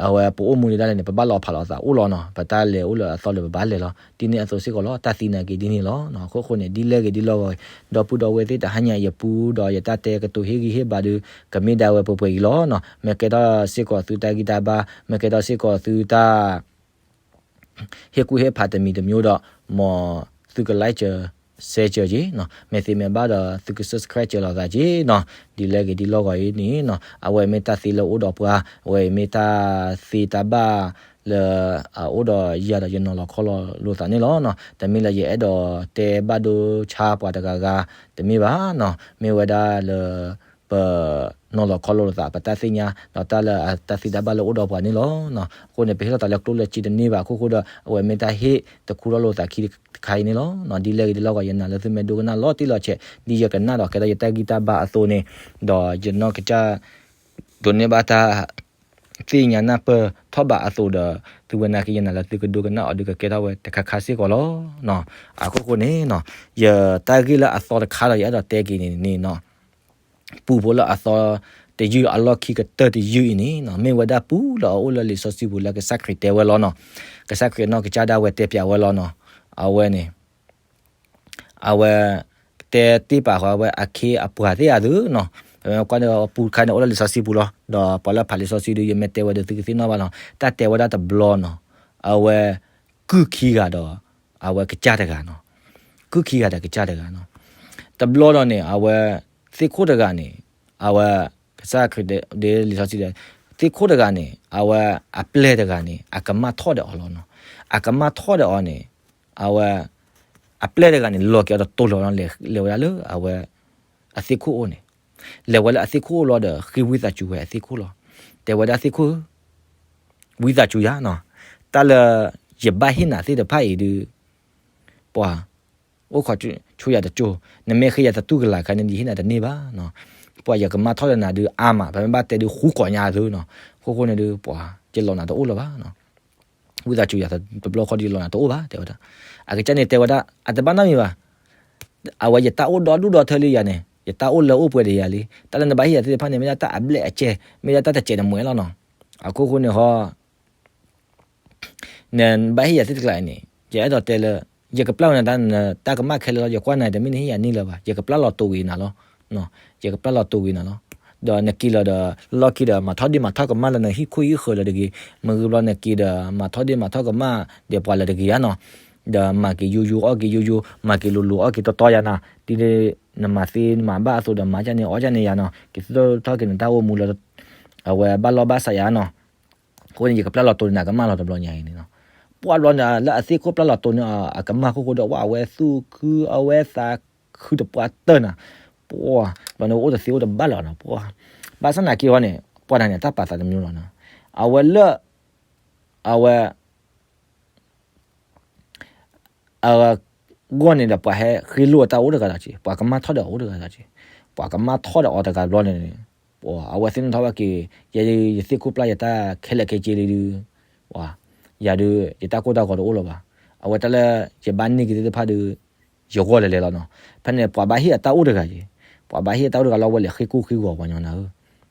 အဝဲပအိၣ်မူဒၣ်လဲာ်န့ၣ် ပဘၣ်လီၤဖးလိာ်သးအိၣ်လီၤနီၤ, ပတၢ်လဲၤအိၣ်လၢအသီလၢပဘၣ်လဲၤလီၤ, ဒ်န့ၣ်အသိးစ့ၢ်ကီးလီၤ, တၢ်သံနာ်က့ဒ်န့ၣ်လီၤ, အခိၣ်ဃိန့ၣ် ဒ်လဲၣ်ဂ့ၤဒ်လီၢ်ဂီၤအံၤ ဒီပုၢ်ဒီဝဲၢ်သ့ၣ်တဟါညါအံၤအပူၤဒီး ယတၢ်တဲကတိၤဟ့ၣ်ဂံၢ်ဟ့ၣ်ဘါဒုး ကမ့ၢ်ဒၣ်ဝဲပှဲၤပှဲၤအံၤလီၤနီၤ, မ့ၢ်ကဲထီၣ်စ့ၢ်ကီးသုတၢ်ဂံၢ်တၢ်ဘါ မ့ၢ်ကဲထီၣ်စ့ၢ်ကီးသုတၢ် ဟ့ၣ်ကူၣ်ဟ့ၣ်ဖးတမံၤတမံၤဒီး မ်သုက like စဲးစၢၤက့ၤနီၤ, မ့ၢ်သ့မ့ၢ်ဘၣ်ဒီး သုက subscribe စၢၤလိာ်သးက့ၤနီၤ, ဒ်လဲၣ်ဂ့ၤဒ်လီၢ်ဂီၤအံၤန့ၣ်နီၤ, အဝဲမ့ၢ်တၢ်သ့လၢအိၣ်ဒီးပှၤ, အဝဲမ့ၢ်တၢ်သ့တၢ်ဘၣ်လၢ အအိၣ်ဒီးယၤဒီးယနီၤလီၤခီလီၤလိာ်သးန့ၣ်လီၤနီၤ, တမ့ၢ်လၢယအဲၣ်ဒိးတဲဘၣ်ဒိဆါပှၤတဂၤဂၤ တမ့ၢ်ဘၣ်နီၤ, မ့ၢ်ဝဲဒၣ်လၢ ပနီၤလီၤခီလီၤလိာ်သး ပတၢ်သ့ၣ်ညါ ဒီးတၢ်လၢအတၢ်သ့တၢ်ဘၣ်လၢအိၣ်ဒီးပှၤန့ၣ်လီၤ. အဃိန့ၣ် ပဟ့ၣ်လီၤသးလၢကျိၣ်လၢစ့တန့ၢ်ဘၣ်အခိၣ်ဃိဒီး အဝဲမ့ၢ်တၢ်ဟ့ၣ်တခူထီၣ်လိာ်သးခံတခါအံၤန့ၣ်လီၤ. ဒ်လဲၣ်ဂ့ၤဒ်လီၢ်ဂီၤ ယနာ်လၢသုမ့ၢ်ဒိကနၣ်လီၤတံၢ်လီၤဆဲး ဒ်ယကနၣ်ဒီးကဲထီၣ်ယတၢ်ဂံၢ်တၢ်ဘါအသိးန့ၣ်, ဒီးယနီၢ်ကစၢ် ဒိးန့ၢ်ဘၣ်တၢ် သ့ၣ်ညါနၢ်ပၢၢ်ထီၣ်ဘးအသိးဒီး သုဝဲနာ်က့ ယနာ်လၢသုကဒိကနၣ်အီၤဒုးကကဲထီၣ်ဝဲတခါခါစ့ၢ်ကီးလီၤ. အခိၣ်ဃိန့ၣ် ယတၢ်ဂ့ၢ်လၢအသီတခါဒီး ယအဲၣ်ဒိးတဲက့ၤန့ၣ်န့ၣ်နီၤ, ပူဖိလၢအသီတယုၢ်အလီၢ်ခံကတၢၢ်တယုၢ်အံၤန့ၣ်နီၤ မ့ၢ်ဝဲဒၣ်ပူလၢအအိၣ်လၢလံာ်စီဆှံပူၤလၢကစၢ်ခရံာ်တဲဝဲလီၤနီၤ. ကစၢ်ခရံာ်အနီၢ်ကစၢ်ဒၣ်ဝဲတဲပျးဝဲလီၤနီၤ. အဝဲန့ၣ် အဝဲ တဲတ့ၢ်ပာ်ဃီဝဲအခ့အပှၤသ့ၣ်ဧါသုနီၤ. ပမ့ၢ်ကွၢ်ဒီးပူတခါန့ၣ် အိၣ်လၢလံာ်စီဆှံပူၤလီၤ. ဒီးပှၤလၢဖးလံာ်စီဆှံဒုး ယမ့ၢ်တဲဝဲဒီးသုကသ့ၣ်နီၣ်ဘၣ်လီၤ. တၢ်တဲဝဲဒၣ်တဘျီနီၤ, အဝဲ ကုၢ်ခံဂၤဒီး အဝဲကစၢ်တဂၤနီၤ. ကုၢ်ခံဂၤဒီးကစၢ်တဂၤနီၤ. တဘျီဒီးန့ၣ် အဝဲ သ့ၣ်ခိၣ်တဂၤန့ၣ် အဝဲ ကစၢ်ခရံာ်ဒ်လံာ်စီဆှံ သ့ၣ်ခိၣ်တဂၤန့ၣ် အဝဲအပျဲၢ်တဂၤန့ၣ် အကမၢ်ထီၣ်ဒီးအီၤလီၤနီၤ. အကမၢ်ထီၣ်ဒီးအီၤန့ၣ် အဝဲ အပျဲၢ်တဂၤန့ၣ် လီၤက့ၤအီၤတတိၤလီၤနီၤ, လဲၤဝဲဒၣ်လၢအဝဲ အသ့ၣ်ခိၣ်အိၣ်န့ၣ်, လဲၤဝဲလၢအသ့ၣ်ခိၣ်အိၣ်လီၤဒီး ဃ့ဝံသးစူၤဝဲအသ့ၣ်ခိၣ်လီၤ. တဲဝဲဒၣ်သ့ၣ်ခိၣ်ဧၢ, ဝံသးစူၤယၤနီၤ, တၢ်လၢယဘၣ်ဟ့ၣ်နၤသ့ၣ်တဖၣ်အံၤဒုး ပှၤ အိၣ်ခိးဆူယၤတကၠိ, နမ့ၢ်ဃ့ယၤတတူၢ်ကလာ်ခါန့ၣ် ယဟ့ၣ်နၤတန့ၢ်ဘၣ်နီၤ. ပှၤယကမၢ်ထီၣ်ဒီးနၤဒုးအါမး, ပမ့ၢ်ဘၣ်တဲဒုးဃူကိးညါအသိးနီၤ. အဃိဃိန့ၣ်ဒုး ပှၤ ယလီၤနၤတအိၣ်လၢၤဘၣ်နီၤ. ဝံသးစူၤယၤတဘျီဃီဒုး ယလီၤနၤတအိၣ်ဘၣ် တဲဝဲဒၣ်. အကစၢ်န့ၣ်တဲဝဲဒၣ် အတဘၣ်နီတမံၤဘၣ်. အဝဲယတၢ်အိၣ်ဒီဒူၣ်ဒီထၢလံယၤန့ၣ်, ယတၢ်အိၣ်လၢအိၣ်ပှဲၤဒီးယၤလံ. တၢ်လၢနဘၣ်ဟ့ၣ်ယၤသ့ၣ်တဖၣ်န့ၣ် မ့ၢ်ဒၣ်တၢ်အဘျဲၣ်အကဲ, မ့ၢ်ဒၣ်တၢ်တစဲးတမှဲၤလီၤနီၤ. အဃိဃိန့ၣ်ဟီ နဘၣ်ဟ့ၣ်ယၤသ့ၣ်တကျါအံၤန့ၣ် ယအဲၣ်ဒိးတဲလၢ ယကပျၢ်ဝဲနၤတၢ် နတၢ်ကမၣ်ခဲလၢာ်လီၤ. ယကွၢ်နၤတမ့ၢ်နဟ့ၣ်ယၤန့ၢ်လၢၤဘၣ်, ယကပျၢ်လီၤတိာ်က့ၤနၤလီၤ. ယကပျၢ်လီၤတိာ်က့ၤနၤလီၤ. ဒီးနက့ၤလီၤဒီး လီၢ်ခံဒီး မၤထီၣ်ဒ့ၣ်မၤထီၣ်ကမၣ်လၢနဟံၣ်ခိၣ်ဟံၣ်ဃၢၤလၢတဂ့ၤ, မ့ၢ်ဂ့ၤဘျီနက့ၤဒီး မၤထီၣ်ဒ့ၣ်မၤထီၣ်ကမၣ်ဒီးပှၤလၢတဂ့ၤဧါနီၤ. ဒီးမၤက့ၤယိယိအီၣ်က့ၤယိယိ, မၤက့ၤလိၤလိၤအီၣ်က့ၤတီတီယၤနီၤ. ဒ်နမၤသ့နမၤဘၣ်အသိးဒီး မၤကန့ၢ်အီၣ်ကန့ၢ်ယၤနီၤ. က့ၤသူၣ်ထီၣ်က့ၤနတၢ်အိၣ်မူလၢ အဝဲဘၣ်လီၢ်ဘၣ်စးယၤနီၤ. အဃိန့ၣ် ယကပျၢ်လီၤတိာ်န့ၢ်နၤကမၣ်လီၤတဘျီညါအံၤန့ၣ်နီၤ. ပှၢ်ဘျီန့ၣ် လၢအသ့ၣ်ခိၣ်ပျၢ်လီၤတိာ်န့ၢ်အကမၣ်အဃိဃိဒီး ဝဲအဝဲသူၣ်ခုအဝဲသးခုတပှၢ်တၢၢ်နၤ. ပှၢ်ဘျီန့ၣ် အိၣ်တသ့အိၣ်တဘၣ်လၢၤနီၤ. ပှၢ် ဘၣ်ဆၣ်နာ်က့ဟီန့ၣ် ပှၢ်နၤန့ၣ် တၢ်ပာ်သးတမံၤလီၤနီၤ. အဝဲလၢ အဝဲ အဂီၢ်န့ၣ်ဒီး ပှၤဟဲဃ့လိာ်အတၢ်အိၣ်တဂၤဒီးက့ၤ, ပှၤကမၣ်ထီၣ်ဒီးအအိၣ်တဂၤဒီးက့ၤ, ပှၤကမၣ်ထီၣ်ဒီးအီၤတဂၤတဘျီန့ၣ်, ပှၤအဝဲသ့ၣ်နီၣ်ထီၣ်ဘၣ်က့ၤ, ယဲဒုး ယသ့ၣ်ခိၣ်ပျၢ်ယတၢ်ခဲလၢာ်ခဲဆ့လံဒုး, ပှၤ ယၤဒုး ယတၢ်ကိၢ်တၢ်ဂီၤတအိၣ်လၢၤဘၣ်. အဝဲတၢ်လၢယဘၣ်န့ၢ်က့ၤသ့ၣ်တဖၣ်ဒုး ယဂီၢ်လဲၤလဲၤလီၤနီၤ. ဖဲန့ၣ် ပှၤဘၣ်ဟ့ၣ်အတၢ်အိၣ်တဂၤက့ၤ, ပှၤဘၣ်ဟ့ၣ်အတၢ်အိၣ်တဂၤလီၤ ဝဲလဲၤဃ့ကိၢ်ဃ့ဂီၤပှၤညီနၤဧၢ,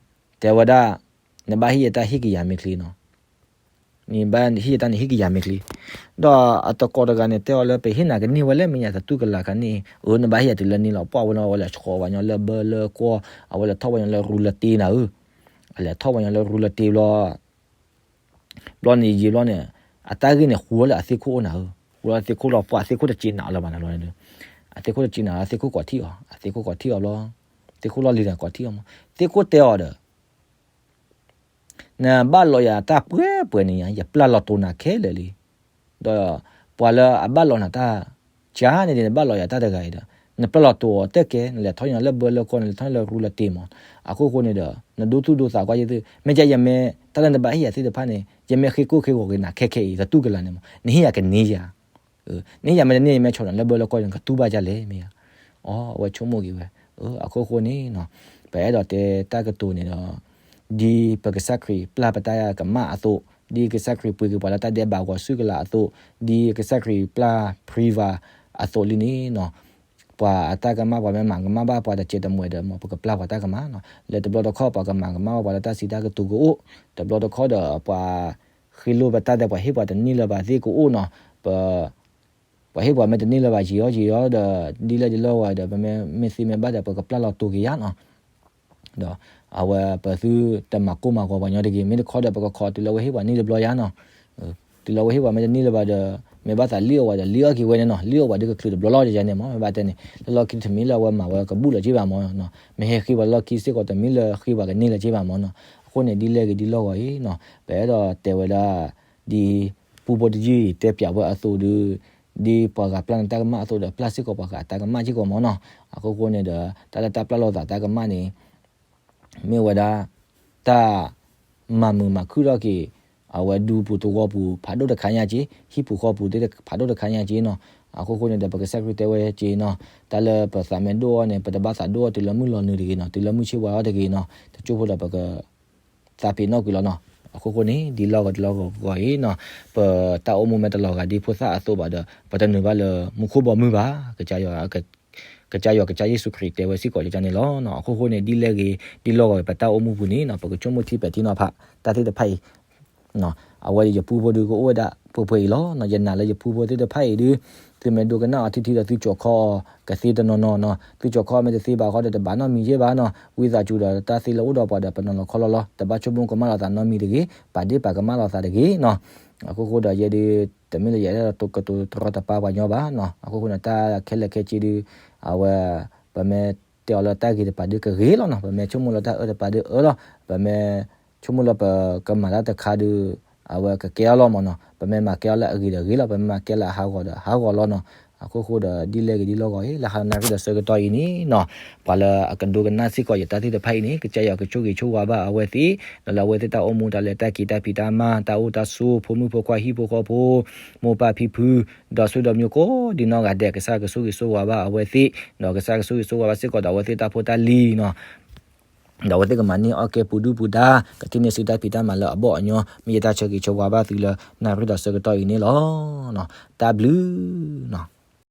တဲဝဲဒၣ် နဘၣ်ဟ့ၣ်ယတၢ်ဟ့ၣ်ကယၤမ့ၢ်ချ့နီၤ. နဘၣ်ဟ့ၣ်ယတၢ်န့ၣ် ဟ့ၣ်ကယၤမ့ၢ်ချ့. ဒီးအတကိးတဂၤန့ၣ် တဲအီၤလၢ ပဟ့ၣ်နၤကန့ၢ်ဝဲလၢ မ့ၢ်ယၤတတူၢ်ကလာ်ခါန့ၣ်, အၢ နဘၣ်ဟ့ၣ်ယၤတုၤလၢန့ၣ်လီၤ. ပှၢ်ဝဲန့ၣ် အဝဲလဲၤဆှီပှၤညီလၢဘၢလၢကွီၢ်, အဝဲလဲၤထီၣ်ပှၤညီလၢရူလၢတ့နၤဧၢ, အလဲၤထီၣ်ပှၤညီလၢရူလၢတ့ဘျီ ဘျီန့ၣ်ယံာ်ဘျီန့ၣ်, အတၢ်ဂ့ၢ်န့ၣ် ဟူလၢအသ့ၣ်ခိၣ်အိၣ်နၤဧၢ, ဟူလၢအသ့ၣ်ခိၣ်လီၤ. ပှၤသ့ၣ်ခိၣ်တစ့နးအီၤလၢၤဘၣ်န့ၣ်လီၤ. အသ့ၣ်ခိၣ်တစ့နး အသ့ၣ်ခိၣ်ကိးထံၣ်အီၤ, အသ့ၣ်ခိၣ်ကိးထံၣ်အီၤဘျီ, သ့ၣ်ခိၣ်လီၢ်လံၤန့ၣ်ကိးထံၣ်အီၤမး, သ့ၣ်ခိၣ်တဲအီၤဒီး နဘၣ်လီၤယၤတၢ်ပှဲၤပှဲၤန့ၣ်ညါ, ယပျၢ်လီၤတိာ်နၤခဲလၢာ်လံ. ဒီးပှၤလၢအဘၣ်လီၤနၤတၢ်ကါန့ၣ်ဒ် နဘၣ်လီၤယၤတၢ်တဂၤအံၤဒီး, နပျၢ်လီၤတိာ်အီၤတကဲ, နလဲၤထီၣ်ညီလၢဘၢလၢကွီၢ်, နလဲၤထီၣ်ညီလၢရူလၢတ့မး. အခိၣ်ဃိန့ၣ်ဒီး နဒိသူၣ်ဒိသးကွၢ်ယသု, မ့ၢ်ကယမ့ၢ်တၢ်လၢနဘၣ်ဟ့ၣ်ယၤသ့ၣ်တဖၣ်န့ၣ်, ယမ့ၢ်ဃ့ကိၢ်ဃ့ဂီၤက့ၤနၤခဲခဲအံၤ တတူၢ်ကလာ်န့ၣ်မး, နဟ့ၣ်ယၤကန့ၢ်ယၤ နဟ့ၣ်ယၤမ့ၢ်တန့ၢ် ယမ့ၢ်ဆီၣ်နၤလၢဘၢလၢကွီၢ် နကတူၢ်ဘၣ်ဒ်လဲၣ်မ့ၢ်ဧါ. အီ အဝဲဆိကမိၣ်က့ၤဝဲ, အခိၣ်ဃိန့ၣ်, ပအဲၣ်ဒိးတဲတၢ်ကတိၤန့ၣ်ဒီး, ဒ်ပကစၢ်ခရံာ်ပျၢ်ပတၢ်ကမၣ်အသိး, ဒ်ကစၢ်ခရံာ်ပှ့ၤက့ၤပှၤလၢတၢ်ဒဲးဘးဂီၤဆူၣ်ကလာ်အသိး, ဒ်ကစၢ်ခရံာ်ပျၢ် Preval အသိးလံန့ၣ်နီၤ, ပှၤအတၢ်ကမၣ် ပှၤမ့ၢ်မၤကမၣ်ဘၣ်ပှၤတစဲးတမှဲၤဒီး မ်ပကပျၢ်ပှၤတၢ်ကမၣ်နီၤ. လၢတဘျီတခီၣ် ပှၤကမၤကမၣ်ဘၣ်ပှၤလၢတၢ်စံးတၢ်ကတိၤကအိၣ်, တဘျီတခီၣ်ဒီး ပှၤဃ့လိာ်ပတၢ်ဒဲး ပှၤဟ့ၣ်ပှၤတန့ၢ်လၢၤဘၣ်သ့ၣ်ကအိၣ်နီၤ. ပ ပှၤဟ့ၣ်ပှၤမ့ၢ်တန့ၢ်လၢၤဘၣ် ယံာ်အီၤယံာ်အီၤဒီး ဒ်လဲၣ်ဒ်လဲၣ်ဂီၤဒီး ပမ့ၢ်သ့မ့ၢ်ဘၣ်ဒီး ပကပျၢ်လီၤတိာ်က့ၤယၤနီၤ. ဒီးအဝဲပသုတမၤကိၢ်မၤဂီၤပှၤညီတဂ့ၤ, မ့ၢ်တခီဒီး ပကခိးတုၤလၢဝဲဟ့ၣ်ပှၤန့ၢ်တဘျီယၤနီၤ. တုၤလၢဝဲဟ့ၣ်ပှၤမ့ၢ်တန့ၢ်လၢၤဘၣ်ဒီး မ့ၢ်ဘၣ်သးလံၣ်အီၣ်ဝဲဒီး လံၣ်အီၣ်က့ၤဝဲန့ၣ်နီၤ. လံၣ်အီၣ်ပှၤဒ်ကချုးတဘျီလီၤန့ၣ်မး. မ့ၢ်ဘၣ်တဲန့ၣ် လၢလီၢ်ခံတမံၤလၢအဝဲမၤဝဲကဘူၣ်လၢၤက့ၤဘၣ်မးနီၤ. မ့ၢ်ဟဲဃ့ပှၤလၢလီၢ်ခံစ့ၢ်ကီးတမံၤလၢဃ့ပှၤကန့ၢ်လၢၤက့ၤဘၣ်မးနီၤ. အဃိန့ၣ် ဒ်လဲၣ်ဂ့ၤဒ်လဲၣ်ဂီၤအံၤနီၤ ပအဲၣ်ဒိးတဲဝဲဒၣ် ဒ်ပူဖိတယုၢ်အံၤတဲပၠးဝဲအသိးဒီး ဒ်ပှၤဂၤပျၢ်နတၢ်ကမၣ်အသိးဒီး ပျၢ်စ့ၢ်ကီးပှၤဂၤအတၢ်ကမၣ်စ့ၢ်ကီးမးနီၤ. အဃိဃိန့ၣ်ဒီး တၢ်လၢတၢ်ပျၢ်လိာ်သးတၢ်ကမၣ်န့ၣ် မ့ၢ်ဝဲဒၣ် တၢ်မၤမုာ်မၤခုၣ်ထီၣ်က့ၤ အဝဲဒူပူၤသဝီပူၤဖးဒိၣ်တခါညါက့, ဟံၣ်ပူၤဃီပူၤသ့ၣ်ဖးဒိၣ်တခါညါက့နီၤ. အဃိဃိန့ၣ်ဒီး ပကစၢ်ခရံာ်တဲဝဲက့နီၤ, တၢ်လၢပသးမ့ၢ်ဒိၣ်အီၤန့ၣ် ပတဘၣ်သးဒိၣ်အီၤတုၤလၢမုၢ်လီၤနုာ်တဂ့ၤနီၤ, တုၤလၢမုၢ်ဆ့ၣ်ဝါထီၣ်တဂ့ၤနီၤ, တကၠိဖိဒီးပက သးပ့ၤနီၣ်ကွံာ်လီၤနီၤ. အဃိဃိန့ၣ် ဒ်လီၢ်ဂီၤဒ်လီၢ်ဂီၤအံၤနီၤ, ပတၢ်အိၣ်မူမ့ၢ်တလီၤဂာ်ဒ်ဖိသၣ်အသိးဘၣ်ဒီး ပတနုာ်ဘၣ်လၢမူခိၣ်ဘီမုၢ်ဘၣ်. ကစၢ်ယွၤ ကစၢ်ယွၤ ကစၢ်ယ့ၣ်ၡူးခရံာ်တဲဝဲစ့ၢ်ကီးကန့ၣ်လီၤ. အဃိဃိန့ၣ် ဒ်လဲၣ်ဂ့ၤဒ်လဲၣ်ဂီၤ ပတၢ်အိၣ်မူပူၤန့ၣ်နီၤ ပကဆိကမိၣ်ထံပဲာ်ထံနီၤဖး တၢ်သ့ၣ်တဖၣ်အံၤ အဝဲယပူဖိဒုးကအိၣ်ဝဲဒၣ် ပှဲၤပှဲၤအံၤလီၤနီၤ. ယနာ်လၢယဖုဖိသ့ၣ်တဖၣ်အံၤဒုး သုမ့ၢ်ဒိကနၣ်အီၤထံထံဒီးသုကၠီၤခီအီၤကသ့တနီၤနီၤနီၤ. သုကၠီၤခီမ့ၢ်တသ့ဘၣ်ဃီဒီးတဘၣ်နီတမံၤယဲၢ်ဘၣ်နီၤ. ဝံသးစူၤဒီးတၢ်သ့လၢအိၣ်ဒီးပှၤဒီးပနီၤလီၤခီလီၤလီၤ. တဘၣ်ဆိကမိၣ်ကမၣ်လိာ်သးနီတမံၤတဂ့ၤ, ပာ်ဒ့ၣ်ပာ်ကမၣ်လိာ်သးတဂ့ၤနီၤ. အခိၣ်ဃိဒီးယဲဒုး တမ့ၢ်လၢယအဲၣ်ဒိးကတိၤတရီတပါပှၤညီဘၣ်နီၤ. အခိၣ်ဃိန့ၣ် တၢ်ခဲလၢာ်ခဲဆ့ဒုး အဝဲ ပမ့ၢ်တဲအီၤလၢတၢ်ဂ့ၤတပၤဒုးကဂ့ၤလီၤနီၤ. ပမ့ၢ်ဆိကမိၣ်လၢတၢ်အၢတပၤဒုးအၢလီၤ. ပမ့ၢ်ဆိကမိၣ်လၢပကမၤတၢ်တခါဒုး အဝဲကကဲအီၤလီၤမ့ၢ်နီၤ. ပမ့ၢ်မၤကဲအီၤလၢအဂ့ၤဒီးဂ့ၤလီၤ. ပမ့ၢ်မၤကဲလၢအဟးဂီၤဒီးဟးဂီၤလီၤနီၤ. အခိၣ်ဃိဒီးဒ်လဲၣ်ဂ့ၤဒ်လဲၣ်ဂ့ၤအံၤ လၢဟါနၣ်ရံၣ်ဒီးဆၢကတီၢ်အံၤန့ၣ်နီၤ ပှၤလၢအကဒိကနၣ်စ့ၢ်ကီးယတၢ်သ့ၣ်တဖၣ်အံၤန့ၣ် ကစၢ်ယွၤကဆိၣ်ဂ့ၤဆိၣ်ဝါဘၣ်အဝဲသ့ၣ် ဒီးလၢအဝဲသ့ၣ်တၢ်အိၣ်မူတၢ်လဲၤတၢ်က့ၤတၢ်ဖံးတၢ်မၤ တၢ်အိၣ်တၢ်ဆိး ဖိမုၣ်ဖိခွါဟံၣ်ဖိဃီဖိ မိၢ်ပၢ်ဖံဖု ဒီးဆွေဒီးမျိုးကိးဒံနီၢ်ဂၤဒဲး ကစၢ်ကဆိၣ်ဂ့ၤဆိၣ်ဝါဘၣ်အဝဲသ့ၣ် ဒီးကစၢ်ကဆိၣ်ဂ့ၤဆိၣ်ဝါဘၣ်စ့ၢ်ကီးဒီးအဝဲသ့ၣ်တၢ်ဖိတၢ်လံၤနီၤ ဒီးအဝဲသ့ၣ်ကမၤန့ၢ်အီၣ်ကဲပူၤဒုၣ်ပူၤဒါ ကထံၣ်န့ၢ်ဆူတၢ်ဖံးတၢ်မၤလၢအဘီၣ်အညီ မ့ၢ်ယတၢ်ဆၢဂ့ၤဆၢဝါဘၣ်သုလၢ နၣ်ရံၣ်ဒီးဆၢကတီၢ်အံၤန့ၣ်လီၤ. တၢ်ဘျုးနီၤ.